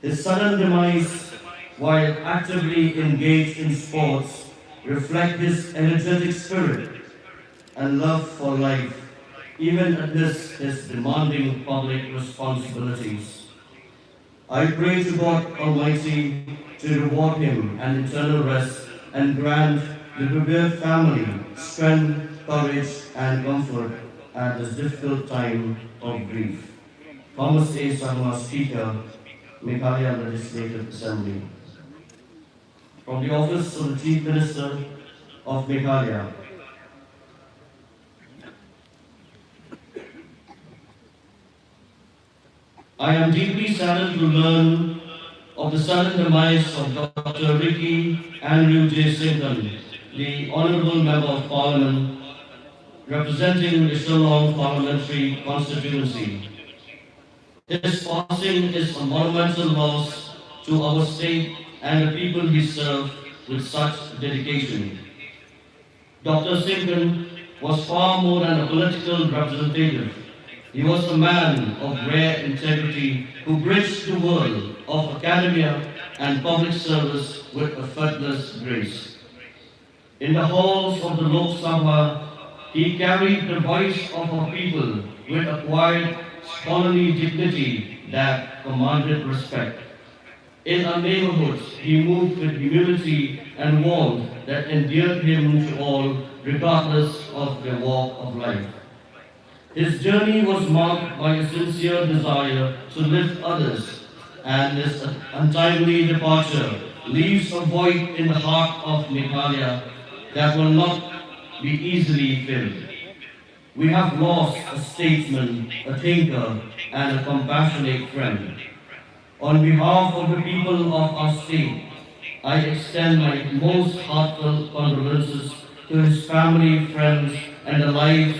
His sudden demise, while actively engaged in sports, reflect his energetic spirit and love for life, even amidst his demanding public responsibilities. I pray to God Almighty to reward him an eternal rest and grant the bereaved family strength, courage, and comfort at this difficult time of grief. Thomas A Sangma, Speaker, Meghalaya Legislative Assembly. From the office of the Chief Minister of Meghalaya. I am deeply saddened to learn of the sudden demise of Doctor Ricky Andrew J Syngkon, the Honorable Member of Parliament representing the Shillong Parliamentary Constituency. His passing is a monumental loss to our state and the people he served with such dedication. Doctor Syngkon was far more than a political representative. He was a man of rare integrity who bridged the world of academia and public service with effortless grace. In the halls of the Lok Sabha, he carried the voice of our people with a quiet, scholarly dignity that commanded respect. In our neighborhoods, he moved with humility and warmth that endeared him to all, regardless of their walk of life. His journey was marked by a sincere desire to lift others, and his untimely departure leaves a void in the heart of Meghalaya that will not be easily filled. We have lost a statesman, a thinker, and a compassionate friend. On behalf of the people of our state, I extend my most heartfelt condolences to his family, friends, and the lives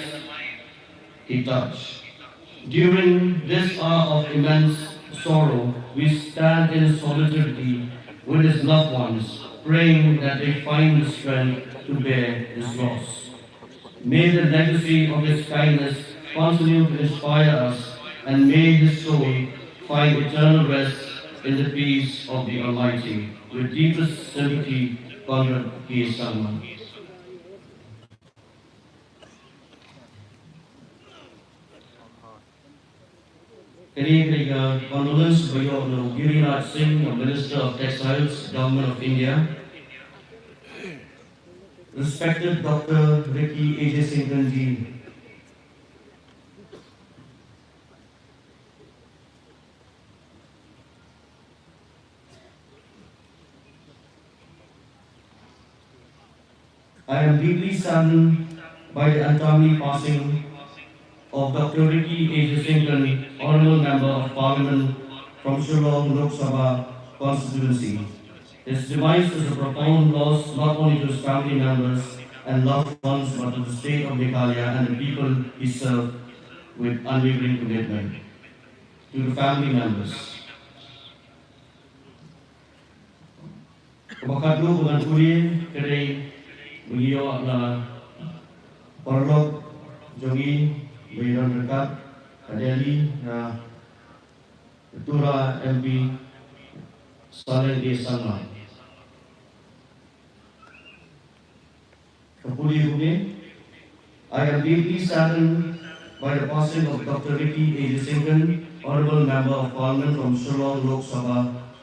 he touched. During this hour of immense sorrow, we stand in solidarity with his loved ones, praying that they find the strength to bear his loss. May the legacy of his kindness continue to inspire us, and may his soul find eternal rest in the peace of the Almighty. With deepest sympathy, Conrad P. Sangma. Kane ka dei ka condolence ba ïoh na u Giriraj Singh, u Minister of Textiles, Government of India. Respected Doctor Ricky A J Syngkon ji. I am deeply saddened by the untimely passing of Doctor Ricky A J Syngkon, Honorable Member of Parliament from Shillong Lok Sabha constituency. His demise is a profound loss not only to his family members and loved ones, but to the state of Meghalaya and the people he served with unwavering commitment. To the family members. Kaba khatduh ba ngan pule ka dei ba ngi ïoh na paralok jong ngi ba ïadon ryngkat ha Delhi, na Tura M P Saleng A Sangma. Ka pule kumne. I am deeply saddened by the passing of Doctor Ricky A J Syngkon, Honorable Member of Parliament from Shillong Lok Sabha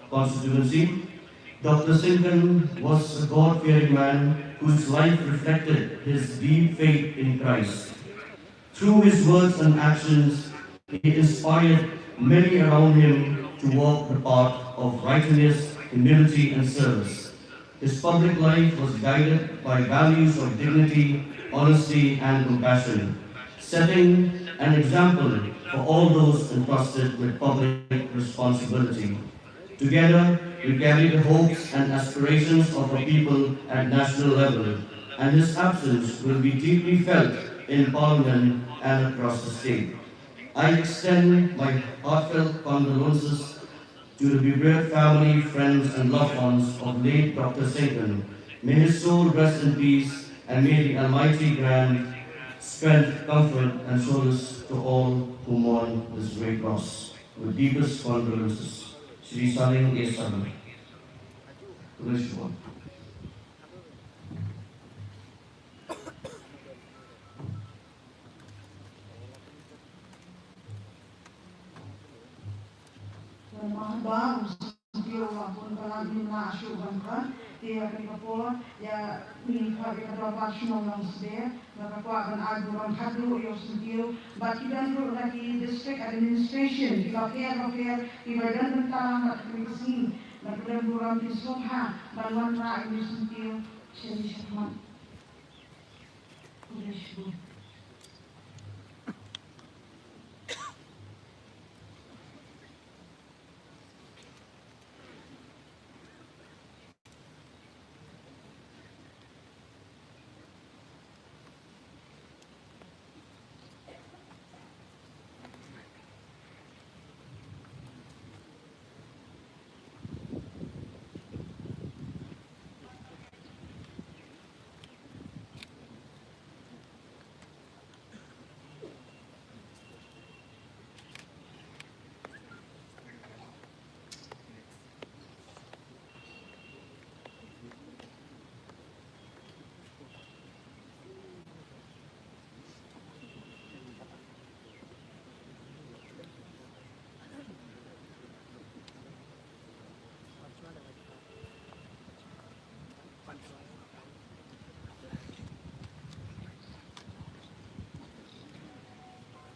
constituency. Doctor Syngkon was a God-fearing man whose life reflected his deep faith in Christ. Through his words and actions, he inspired many around him to walk the path of righteousness, humility, and service. His public life was guided by values of dignity, honesty, and compassion, setting an example for all those entrusted with public responsibility. Together, we carry the hopes and aspirations of our people at national level, and his absence will be deeply felt in Parliament and across the state. I extend my heartfelt condolences to the bereaved family, friends, and loved ones of late Doctor Syngkon. May his soul rest in peace, and may the Almighty grant strength, comfort, and solace to all who mourn this great loss. With deepest condolences, Shri Saleng A Sarmar. Namar ba u syntiew u la bun palat ïa u la shu ban kha, te ïa kane ka por ïa ngi khot ïa ka dorbar shnong Longsdeh, ba ka kwah ban ai burom khatduh ïa u syntiew bad ki don ruh na ki district administration kiba pher bapher kiba don bynta bad kane ka sngi, bad ka don burom ki sngewbha ban wanrah ïa u syntiew sha ki shakhmat.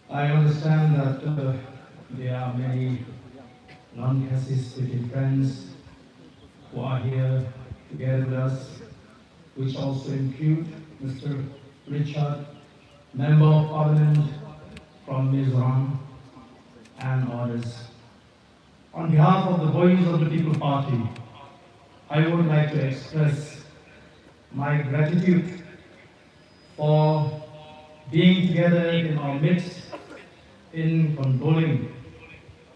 I understand that uh, there are many non-Khasi speaking friends who are here together with us, which also include Mister Richard, Member of Parliament from Mizoram, and others. On behalf of the Voice of the People Party, I would like to express my gratitude for being together in our midst in condoling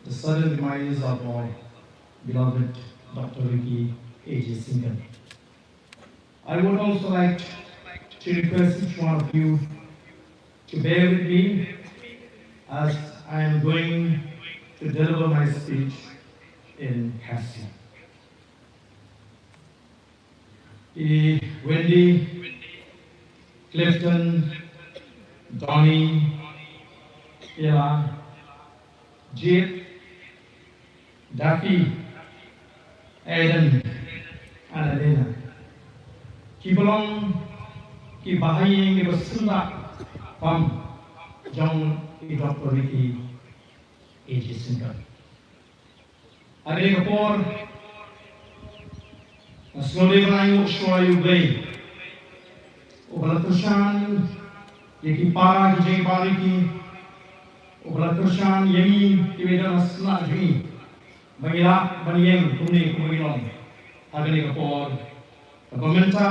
the sudden demise of our beloved Doctor Ricky A J Syngkon. I would also like to request each one of you to bear with me as I am going to deliver my speech in Khasi. I Wendy, Clifton, Donny, Ella, Jade, Daffy, Aiden, and Alena. Kiba long ki bahaïing kiba syndah bam jong i Doctor Ricky A J Syngkon. Ha kane ka por nga sngewdei ban ainguh shuwa ïa U Blei uba la kyrshan ïa ki para ki jingïabari ki, uba la kyrshan ïa ngi kiba don ha sla jong ngi ba ngi lah ban ïeng kumne kumba ngi long ha kane ka por. Kaba mynta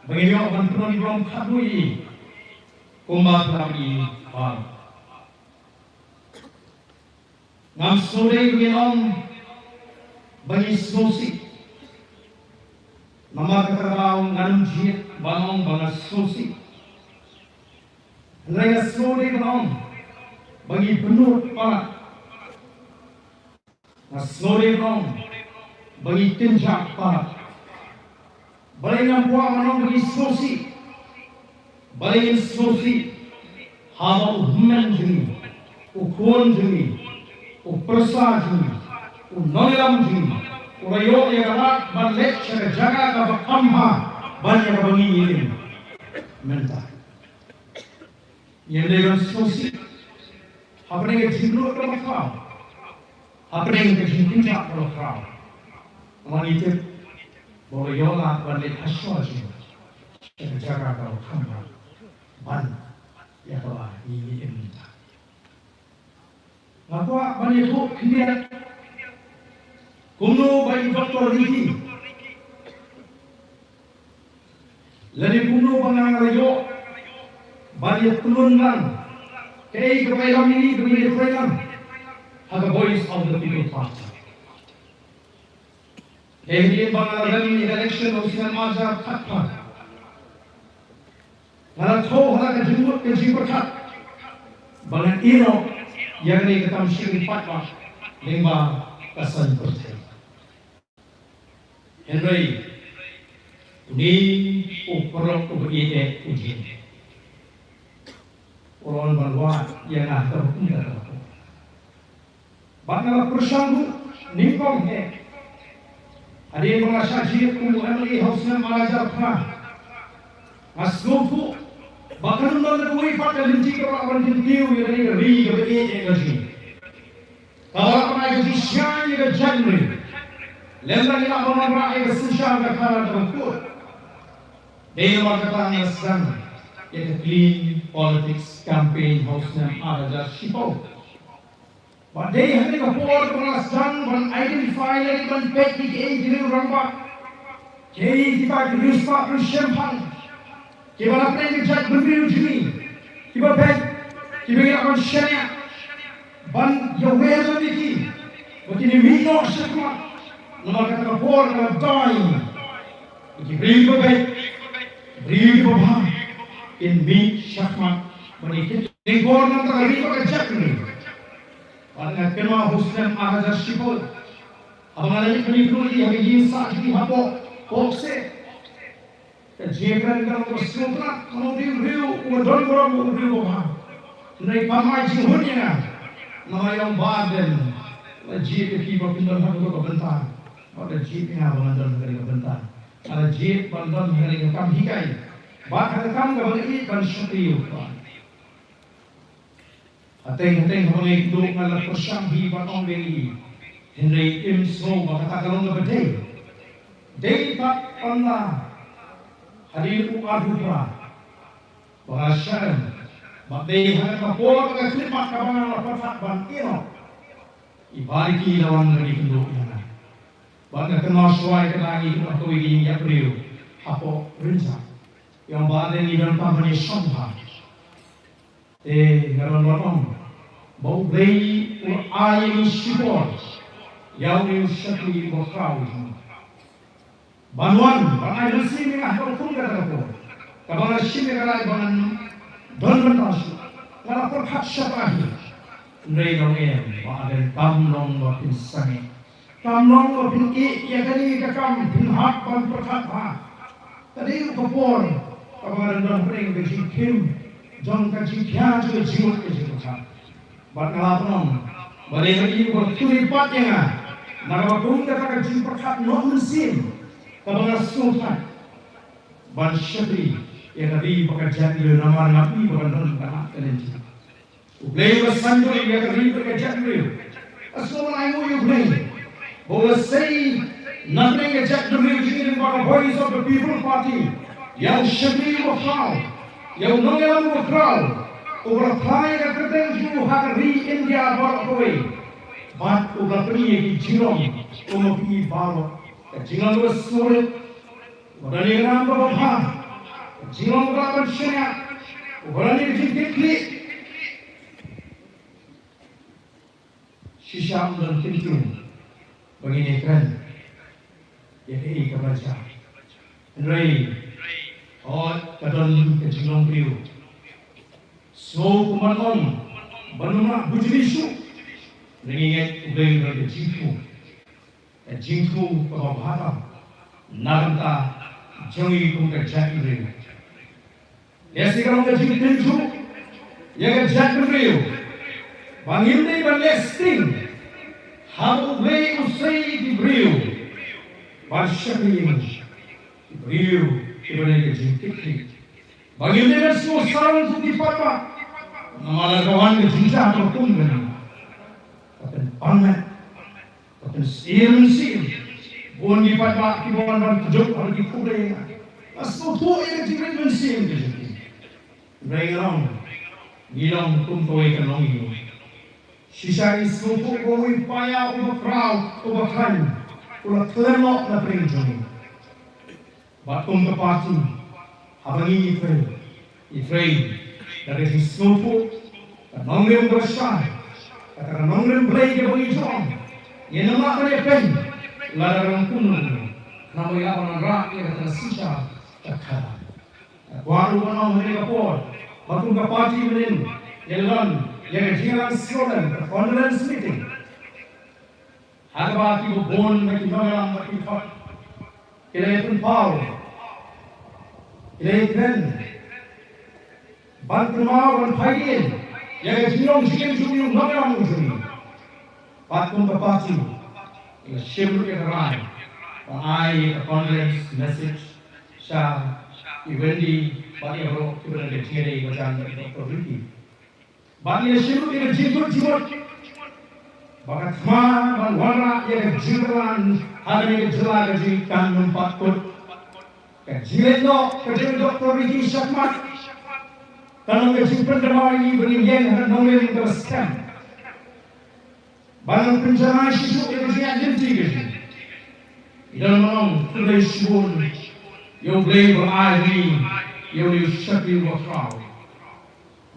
ba ngi ïoh ban pynlong burom khatduh ïa i kumba phi lah ban i baroh. Ngam sngewdei ba ngin ong ba ngi sngewsih. Namar kata ka daw ngan ym jied ban ong ba nga sngewsih. Hynrei nga sngewdei ban ong ba ngi bynnud palat. Nga sngewdei ban ong ba ngi kynjah palat. Balei ngam kwah ban ong ba ngi sngewsih? Balei ngin sngewsih haba u hynmen jong ngi, u khun jong ngi, u pyrsa jong ngi, u nongïalam jong ngi u la ïoh ïa ka lad ban leit sha ka jaka kaba kham bha ban ïa kaba ngi ïeng mynta? Ngim dei ban sngewsih hapdeng ka jinglut kaba khraw, hapdeng ka jingkynjah kaba khraw. Namar ngi tip ba u la ïoh lad ban leit ha shuwa jong u sha ka jaka kaba kham bha ban ïa kaba ngi ngi im mynta. Nga kwah ban ïathuh khyndiat kumno ba i Doctor Ricky lane kumno ba nga la ïoh ban ïatylli lang kaei kaba ïalam ïa ngi, kaba ïatrei lang ha ka Voice of the People Party. Te hadien ba nga la rem ïa ka election u snem ar hajar khatphra, nga la thoh ha la ka jingmut ka jingpyrkhat ba ngan ïehnoh ïa kane ka kam shakri paidbah lyngba ka saiñ pyrthei. Hynrei une u paralok uba ïeit u jin u la wan ban wad ïa nga ha kaba kumta ka por. Bad nga la pyrshang ruh nyngkong eh. Hadien ba nga shah jied kum u M L A ha u snem ar hajar phra, nga sngewthuh ba kan ym don kawei pat ka lynti kaba lah ban kyntiew ïa kane ka ri kaba ïeit eh ka jong ngi. Kaba lah ban ai ka jingshngaiñ ïa ka jaitbynriew. Lem bad ngi lah ban wanrah ïa ka synshar ka khadar kaba kut. Dei namar kata nga sdang ïa ka Clean Politics Campaign ha u snem ar hajar shiphew. Bad dei ha kane ka por ba nga sdang ban identify lane ban peit ïa kiei ki riew rangbah, kiei kita ki riewspah riewshemphang kiba na pdeng ka jaitbynriew jong ngi, kiba beit, kiba ngi lah ban shaniah ban ïawer lem ïa ki ba kin mih noh shakhmat. Namar kata ka por ka la dei ba ki briew kiba beit, briew kiba bha kin mih shakhmat ban ïa ki. Dei por na ka ri bad ka jaitbynriew. Bad nga kynmaw ha u snem ar hajar shiphew, haba nga la leit ban ïakynduh ïa ka ïing sah jong ngi hapoh Kpokseh. Ka jingkren ka long kaba sngewtynnat, nga long u dei u briew uba don burom, u briew uba bha. Hynrei kam ai jinghun ïa nga. Namar ïa u Bah Ardent la jied ïa phi ba phin don ha kata ka bynta, bad la jied ïa nga ba ngan don ha kane ka bynta. Nga la jied ban don ha kane ka kam hikai bad ha ka kam kaba nga ïeit ban shakri ïa u Trai. Hateng hateng haba nga ïakynduh nga la pyrshang hi ban ong ïa ngi, hynrei im sngew ba kata ka long kaba dei. Dei pat ynda hadien u arphew phra ba nga shah rem, bad dei ha kata ka por ka khyllipmat kaba nga la pyrkhat ban ïehnoh, i Bah Ricky la wan ban ïakynduh ïa nga. Bad nga kynmaw shuwa ïa kata ngi don kawei ka ïing ïap briew hapoh Rynjah. Ïa u Bah Ardent ngi donkam ban ïashong bha. Te nga don ban ong ba U Blei u ai ïa ngi shipor ïa une u shakri uba khraw jong ngi. Ban wan ban ai mynsiem ïa nga ha kaba kum kata ka por, kaba nga la shim ïa ka rai ba ngan don bynta shuh. Nga la pyrkhat shata hi. Hynrei nga ong em, Bah Ardent, kam long ba phin sangeh. Kam long ba phin ïeh ïa kane ka kam, phin hap ban pyrkhat bha. Ka dei ka por kaba nga dang don hapdeng ka jingkhim jong ka jingkhia jong ka jingmut ka jingpyrkhat. Bad nga la pynong ba dei ma i uba kylli pat ïa nga na kaba kum kata ka jingpyrkhat noh mynsiem kaba nga sngewthuh ban shakri ïa ka ri bad ka jaitbynriew namar nga i ba kan don ka lynti. U Blei uba sngewthuh ïa ka ri bad ka jaitbynriew. Nga sngewbha ban ainguh ïa U Blei ba u la sei na pdeng ka jaitbynriew jong ngi lyngba ka Voice of the People Party ïa u shakri uba khraw, ïa u nongïalam uba khraw, uba la phla ïa ka kyrteng jong u ha ka ri India baroh kawei. Bad uba la pyni ïa ki jinglong kum ma phi baroh, ka jinglong kaba sngewrit, uba don ïa ka nam kaba bha, ka jinglong kaba lah ban shaniah, uba don ïa ka jingkitkhlieh. Shisha ym don kyntu ba ngin ïakren ïa kaei kaba la jia. Hynrei hooid, ka don ka jinglong briew. Sngew kumba ong ba ym lah bujli shuh. Hynrei ngi ngeit U Blei u don ka jingthmu, ka jingthmu kaba bha tam na ka bynta jong ngi kum ka jaitbynriew. Lehse ka long ka jingtynjuh ïa ka jaitbynriew ba ngim dei ban leh sting haba U Blei u sei ïa ki briew ban shakri ïa ngi, ki briew kiba don ka jingkitkhlieh. Ba ngim dei ban sngew sarong kum ki paidbah namar lada ka wan ka jingjia kaba kum kane, ka pynpang met, ka pynsyier mynsiem, Bun ki paidbah ki wan ban kjut ha ki khublei. Nga sngewthuh ïa ka jingrit mynsiem ka jong ki. Hynrei nga ong, ngi long kum kawei ka nongïing. Shisha ngi sngewthuh ba uwei u paia uba khraw uba khlaiñ u la khlem noh na pdeng jong ngi. Bad kum ka party, haba ngi ïatrei, ïatrei da ka jingsngewthuh, ka nongrim kaba shai, ka nongrim Blei kaba ngi ju ong, ngin ym lah ban ïapeiñ lada ka long kumno kumno, namar ïa ban wanrah ïa kata ka synshar ka khadar. Nga kwah ruh ban ong ha kane ka por ba kum ka party mynnin ngi la don ïa ka jingïalang sngewlem, ka condolence meeting. Ha kaba kiba bun na ki nongïalam ba ki khot ki la ïa pynpaw, ki la ïa kren ban kynmaw, ban phai ïa ka jinglong jingim jong u nongïalam u jong ngi. Bad kum ka party ngi la shim ruh ïa ka rai ban ai ïa ka condolence message sha i Wendy bad ïa baroh kiba don ka jingïadei ba jan bad i Doctor Ricky. Bad ngi la shim ruh ïa ka jingkut jingmut ba ka thma ban wanrah ïa ka jingkyrpad ha kane ka jylla ka jingkam ym pat kut. Ka jingleit noh ka jong i Doctor Ricky shakhmat ka long ka jingpyndamar ïa ngi ba ngin ïeng ha ka nongrim kaba skhem. Ba ngan pynjanai shisha ïa ka jingïaid lynti ka jong ngi. Ngi don ban ong khublei shibun ïa U Blei ba la ai ha ngi ïa une u shakri uba khraw.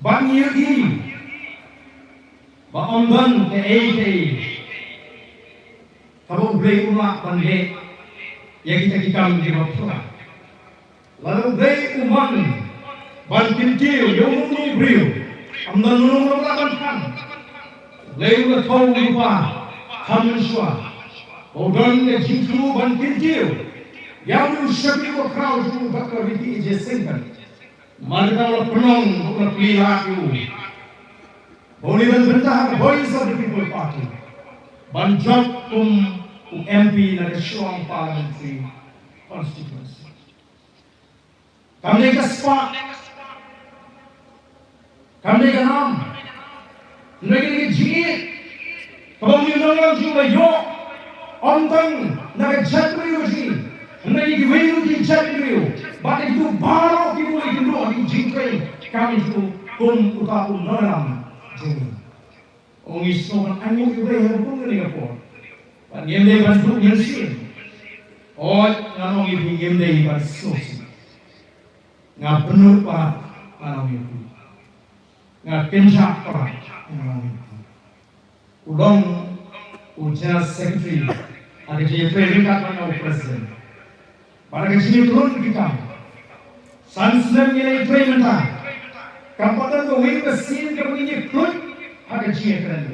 Bad ngi ïohi ba ym don kaei kaei kaba U Blei um lah ban leh ïa kita ki kam kiba phra. Lada U Blei u mon ban kyntiew ïa uno uno u briew, ym don uno uno uba lah ban than. U Blei u la thew u Kpa ha mynshuwa ba u don ka jingthmu ban kyntiew ïa une u shakri uba khraw jong u Doctor Ricky A J Syngkon. Namar kata u la pynlong, u la plie lad ïa u ba un ïa don bynta ha ka Voice of the People Party ban jop kum u M P na ka Shillong Parliamentary Constituency. Kam dei ka spah, kam dei ka nam, hynrei ka dei ka jingïeit kaba une u nongïalam jong ngi u la ïoh, ym tang na ka jaitbynriew jong ngi, hynrei na kiwei kiwei ki jaitbynriew bad na kito baroh kiba ïakynduh ha ki jingtrei kam jong u kum uta u nongïalam jong ngi. Ong, ngi sngewbha ban ainguh ïa U Blei ha kane ka por. Bad ngim dei ban duh mynsiem. Hooid, ngan ong ïa phi, ngim dei ban sngewsih. Nga bynriew palat, ngan ong ïa phi. Nga kynjah palat, ngan ong ïa phi. U long u General Secretary ha ka jingïatrei ryngkat bad nga u President. Bad ha ka jingïatrei ki kam, san snem ngi la ïatrei mynta, kam pat don kawei ka sien kaba ngi ïakhlud ha ka jingïakren.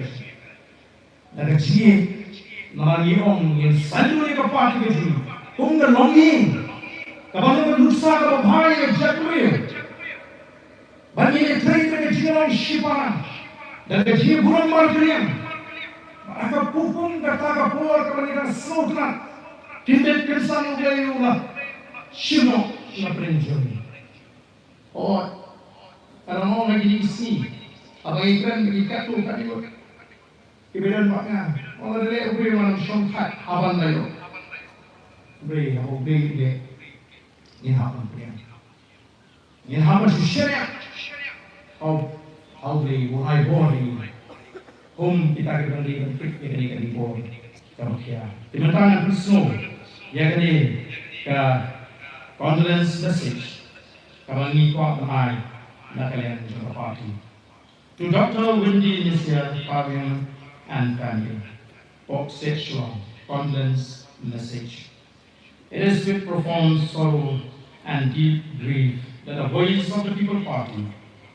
Na ka jingïeit, namar ngi ong ngin saiñdur ïa ka party ka jong ngi kum ka longïing kaba long ka nuksa kaba bha ïa ka jaitbynriew. Ba ngin ïatrei da ka jinglong shipara, da ka jingburom markylliang. Bad ha ka pung kata ka por kaba ngi dang sngewtynnat, kyndit kynsan U Blei u la shim noh na pdeng jong ngi. Hooid, ka dang long ha kine ki sngi, haba ngi kren ki katto katne kiba don bad nga, ong, lada leh U Blei, ngan ym shong thait haba la ïoh. Hynrei haba U Blei u leh, ngin hap ban pdiang. Ngin hap ban shu shaniah ha U Blei ba un ai bor ïa ngi kum kita kiba dang dei ban tip ïa kane ka dei bor kaba khia. Te mynta ngan pynsngew ïa kane ka condolence message kaba ngi kwah ban ai na ka liang jong ka party. To Doctor Windy Nisia Parwing and family, Pok Sechwa, condolence message. It is with profound sorrow and deep grief that the Voice of the People Party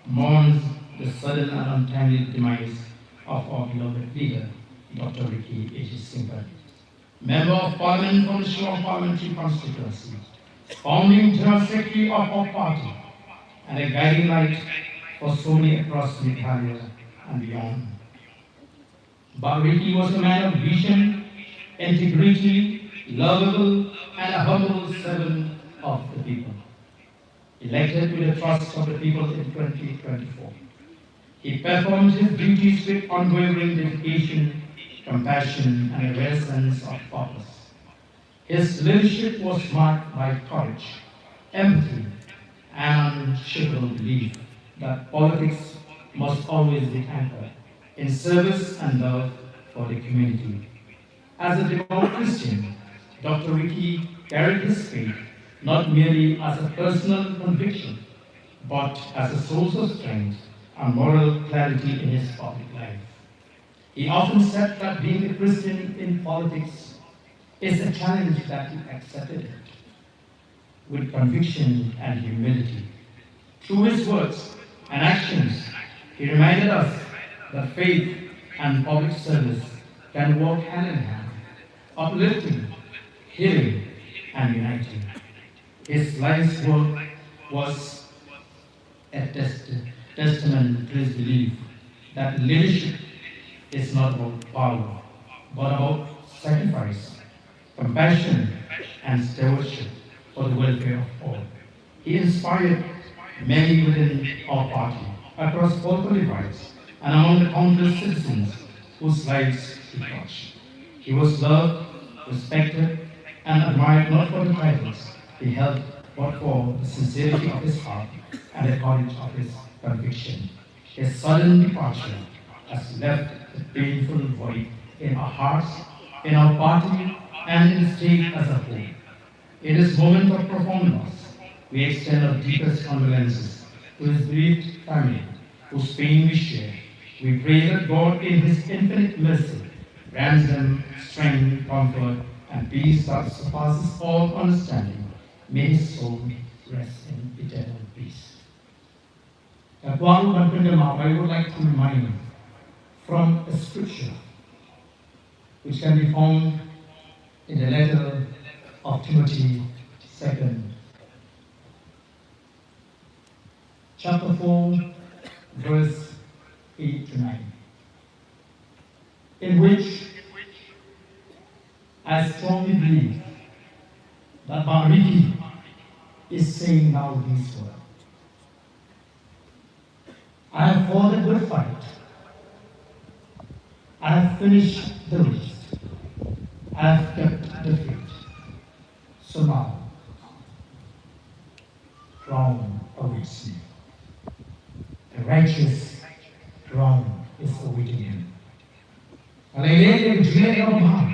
mourns the sudden and untimely demise of our beloved leader, Doctor Ricky A J Syngkon, Member of Parliament from the Shillong Parliamentary Constituency, founding General Secretary of our party, and a guiding light for so many across Meghalaya and beyond. But Ricky was a man of vision, integrity, lovable, and a humble servant of the people. Elected with the trust of the people in twenty twenty-four, he performed his duties with unwavering dedication, compassion, and a rare sense of purpose. His leadership was marked by courage, empathy, and unshakable belief that politics must always be anchored in service and love for the community. As a devout Christian, Doctor Ricky carried his faith not merely as a personal conviction, but as a source of strength and moral clarity in his public life. He often said that being a Christian in politics is a challenge that he accepted it with conviction and humility. Through his words and actions, he reminded us that faith and public service can work hand in hand, uplifting, healing, and uniting. His life's work was a test- testament to his belief that leadership is not about power, but about sacrifice, compassion, and stewardship for the welfare of all. He inspired many within our party, across political divides, and among the countless citizens whose lives he touched. He was loved, respected, and admired not for the titles he held, but for the sincerity of his heart and the courage of his conviction. His sudden departure has left a painful void in our hearts, in our party, and in the state as a whole. In this moment of profound loss, we extend our deepest condolences to his bereaved family, whose pain we share. We pray that God, in his infinite mercy, grants them strength, comfort, and peace that surpasses all understanding. May his soul rest in eternal peace. Ka kwah ruh ban pyndem, I would like to remind from a scripture which can be found in the letter of Timothy, second chapter four, verse eight to nine, in which I strongly believe that Bah Ricky is saying now these words. I have fought a good fight. I have finished the race. I have kept the faith. So now, crown awaits me. The righteous crown is awaiting him. Ka la ïaleh ïa ka jingngeit kaba bha.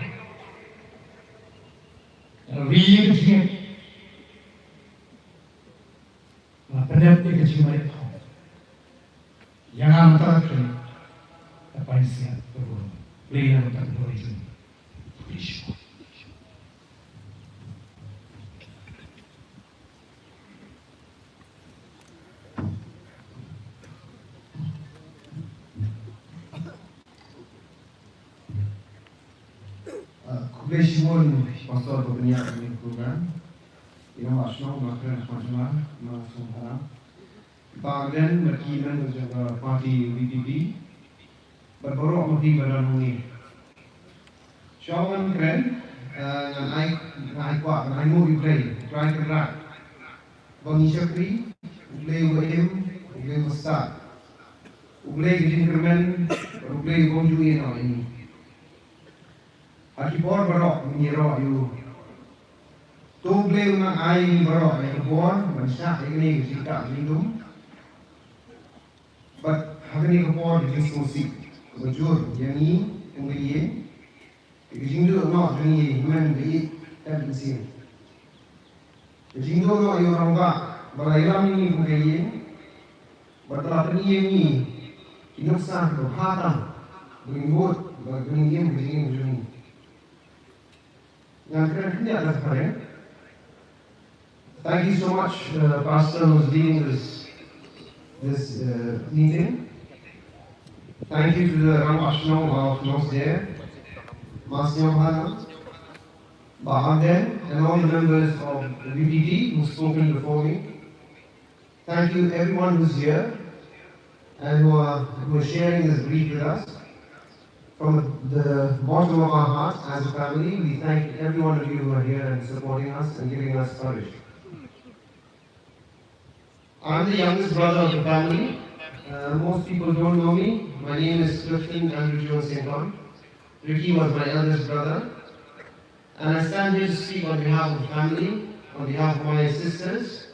Ka la ri ïa ka jingngeit. Nga pyndep ïa ka jingmai pha ïa nga mynta ka khlem ka pansngiat ka burom. Blei na mynta ka burom jong. Blei shuwa. Khublei shibun Pastor ba pynïaid ïa kane ka program. Ïa ma shnong ma kren ma jong nga ma shnong Haram. Ba len ma ki members jong ka party V P P. Bad baroh ma ki ba don hangne. Shuwa ngan kren, eh, ngan ai, ngan ai kwah, ngan ai nguh ïa U Blei, U Trai Kynrad. Ba ngi shakri, U Blei uba im, U Blei uba stad. U Blei ka jingkyrmen, bad U Blei uba ym ju ïehnoh ïa ngi. Ha ki por baroh ngin ïaroh ïa u. To U Blei un nang ai ïa ngi baroh ïa ka bor ban shah ïa kane ka jingktah jingdum. Bad ha kane ka por ka jingsngewsih kaba jur ïa ngi kum ka ïing. Ka jingduh noh jong ngi hynmen ka ïeit ka mynsiem. Ka jingduh noh ïa u rangbah ba la ïalam ïa ngi kum ka ïing. Bad ba la pyni ïa ngi ki nuksa kiba bha tam ba ngin bud bad ba ngin im ka jingim jong ngi. Ngan kren khyndiat na ka phareng. Thank you so much, uh, Pastor, who's leading this, this, uh, meeting. Thank you to the Rangbah Shnong of Nongsder, Ma Sniawbhalang, Bah Ardent, and all the members of the V P P who've spoken before me. Thank you everyone who's here and who are, who are sharing this grief with us. From the bottom of our hearts as a family, we thank every one of you who are here and supporting us and giving us courage. I'm the youngest brother of the family. Uh, most people don't know me. My name is Clifton Andrew Jones Saint John. Ricky was my eldest brother. And I stand here to speak on behalf of the family, on behalf of my sisters,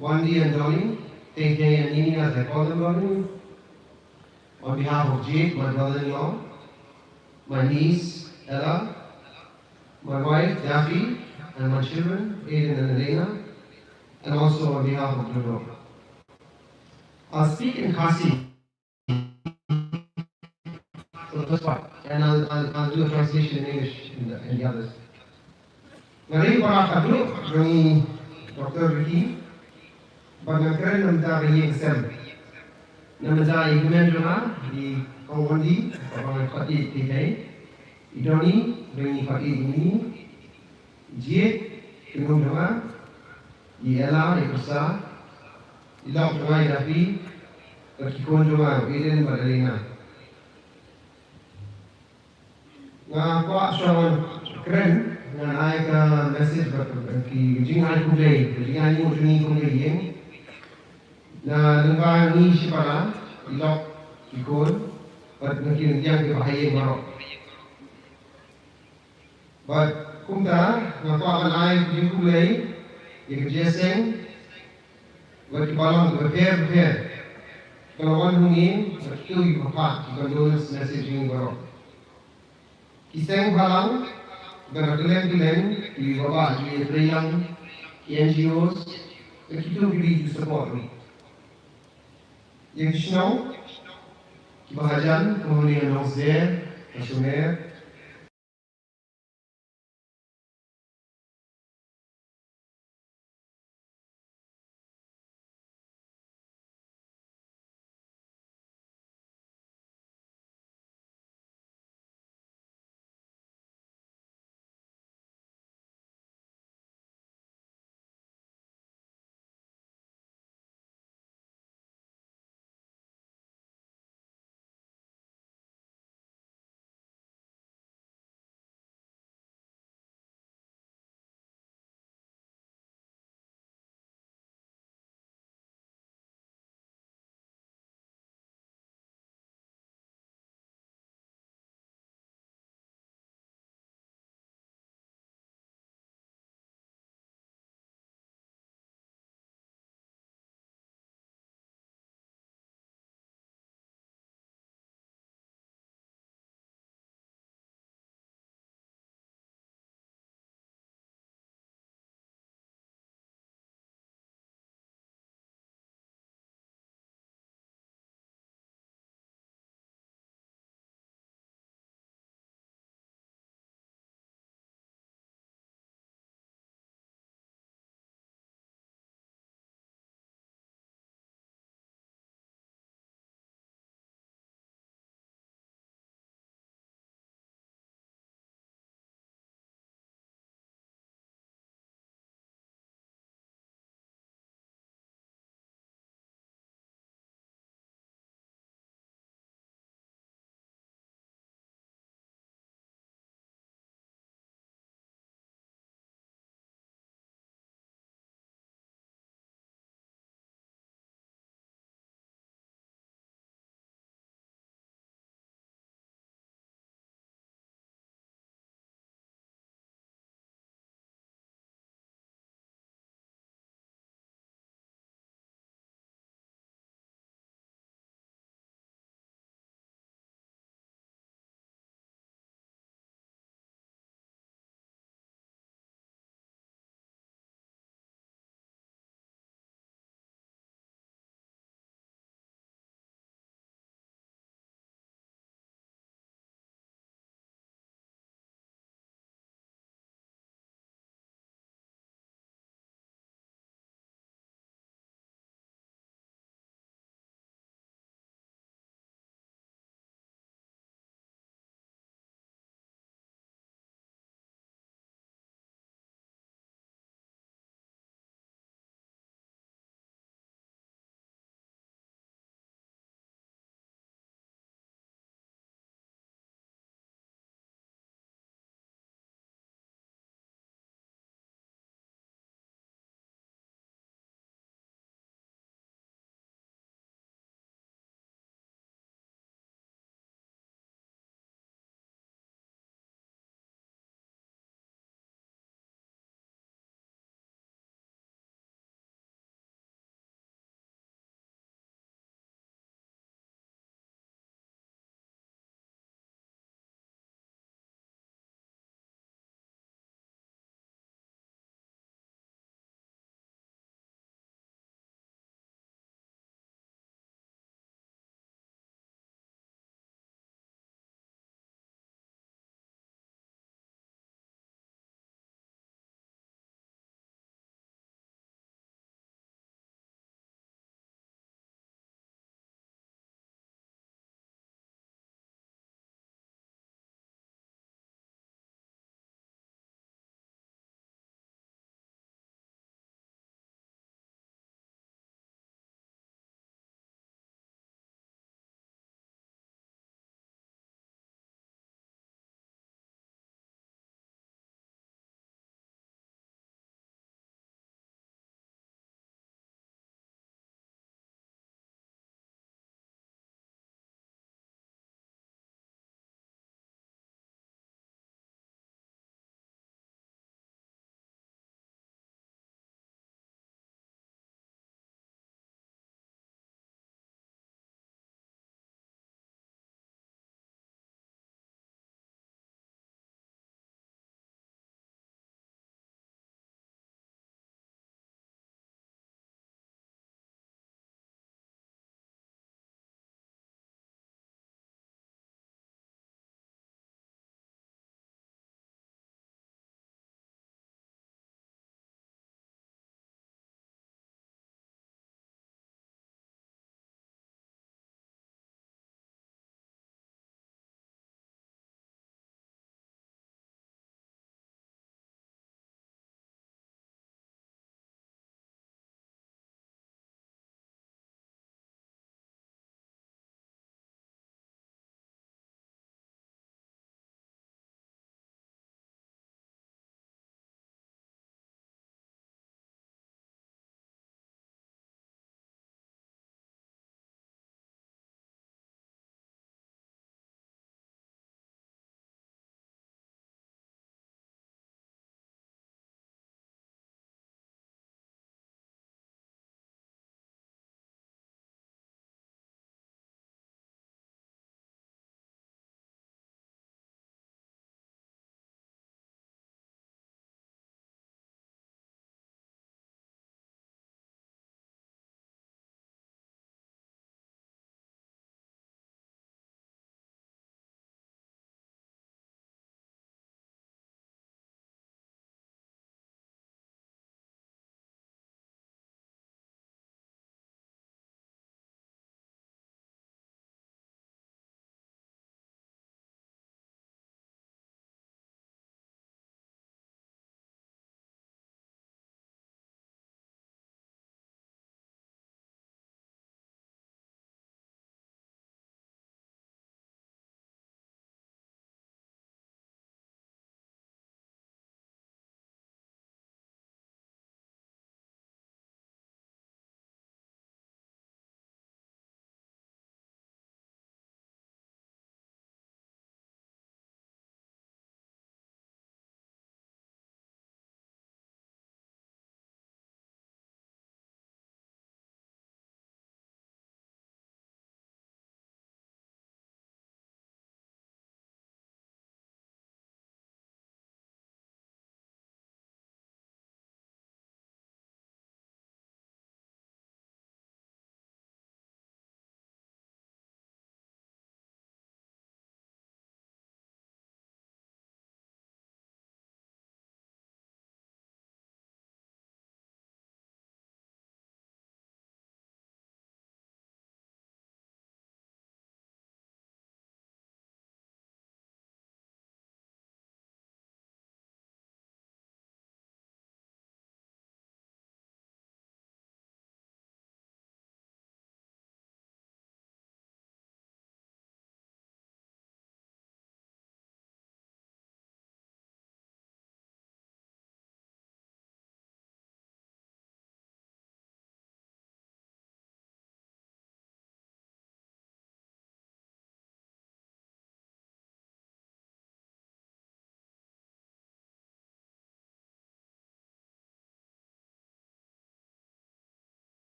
Wendy and Donnie, Tay Tay and Nini, as I call them, Donnie, on behalf of Jade, my brother-in-law, my niece, Ella, my wife, Daffy, and my children, Aiden and Elena, and also on behalf of Dudok. I'll speak in Khasi for the first part, and I'll, I'll, I'll do a translation in English in the, in the others. Nga ri para khadru, jong i Doctor Ricky, bad nga kren na bynta ka ïing sem. Na bynta i hynmen jong nga, i Kong Wendy, kaba nga khot ïa i Tay Tay, i Donnie, ba ngi khot ïa i Nini, i Jade, i kynhun jong nga, i Ella, i Pyrsa, i lok jong nga i Daffy, bad ki khun jong nga, u Aiden bad Elena. Nga kwah shuwa ban kren, ngan ai ka message bad ki jingai khublei, ki jingai nguh jong ngi kum ka ïing. Na lyngba ngi shipara, i lok, i khun, bad na ki nongïing kiba ha ïing baroh. Bad kumta, nga kwah ban ai ka jingkhublei ïa ka jingïaseng bad ki balang kiba pher bapher, kiba la wan ha ngi, bad kito kiba phah ki condolence message ha ngi baroh. Ki seng bhalang kiba na kylleng kylleng, ki baba, ki treilang, ki N G Os, bad kito kiba ju support ngi. Ïa ki shnong kiba hajan, kumne ha Nongsder, ha Sumner,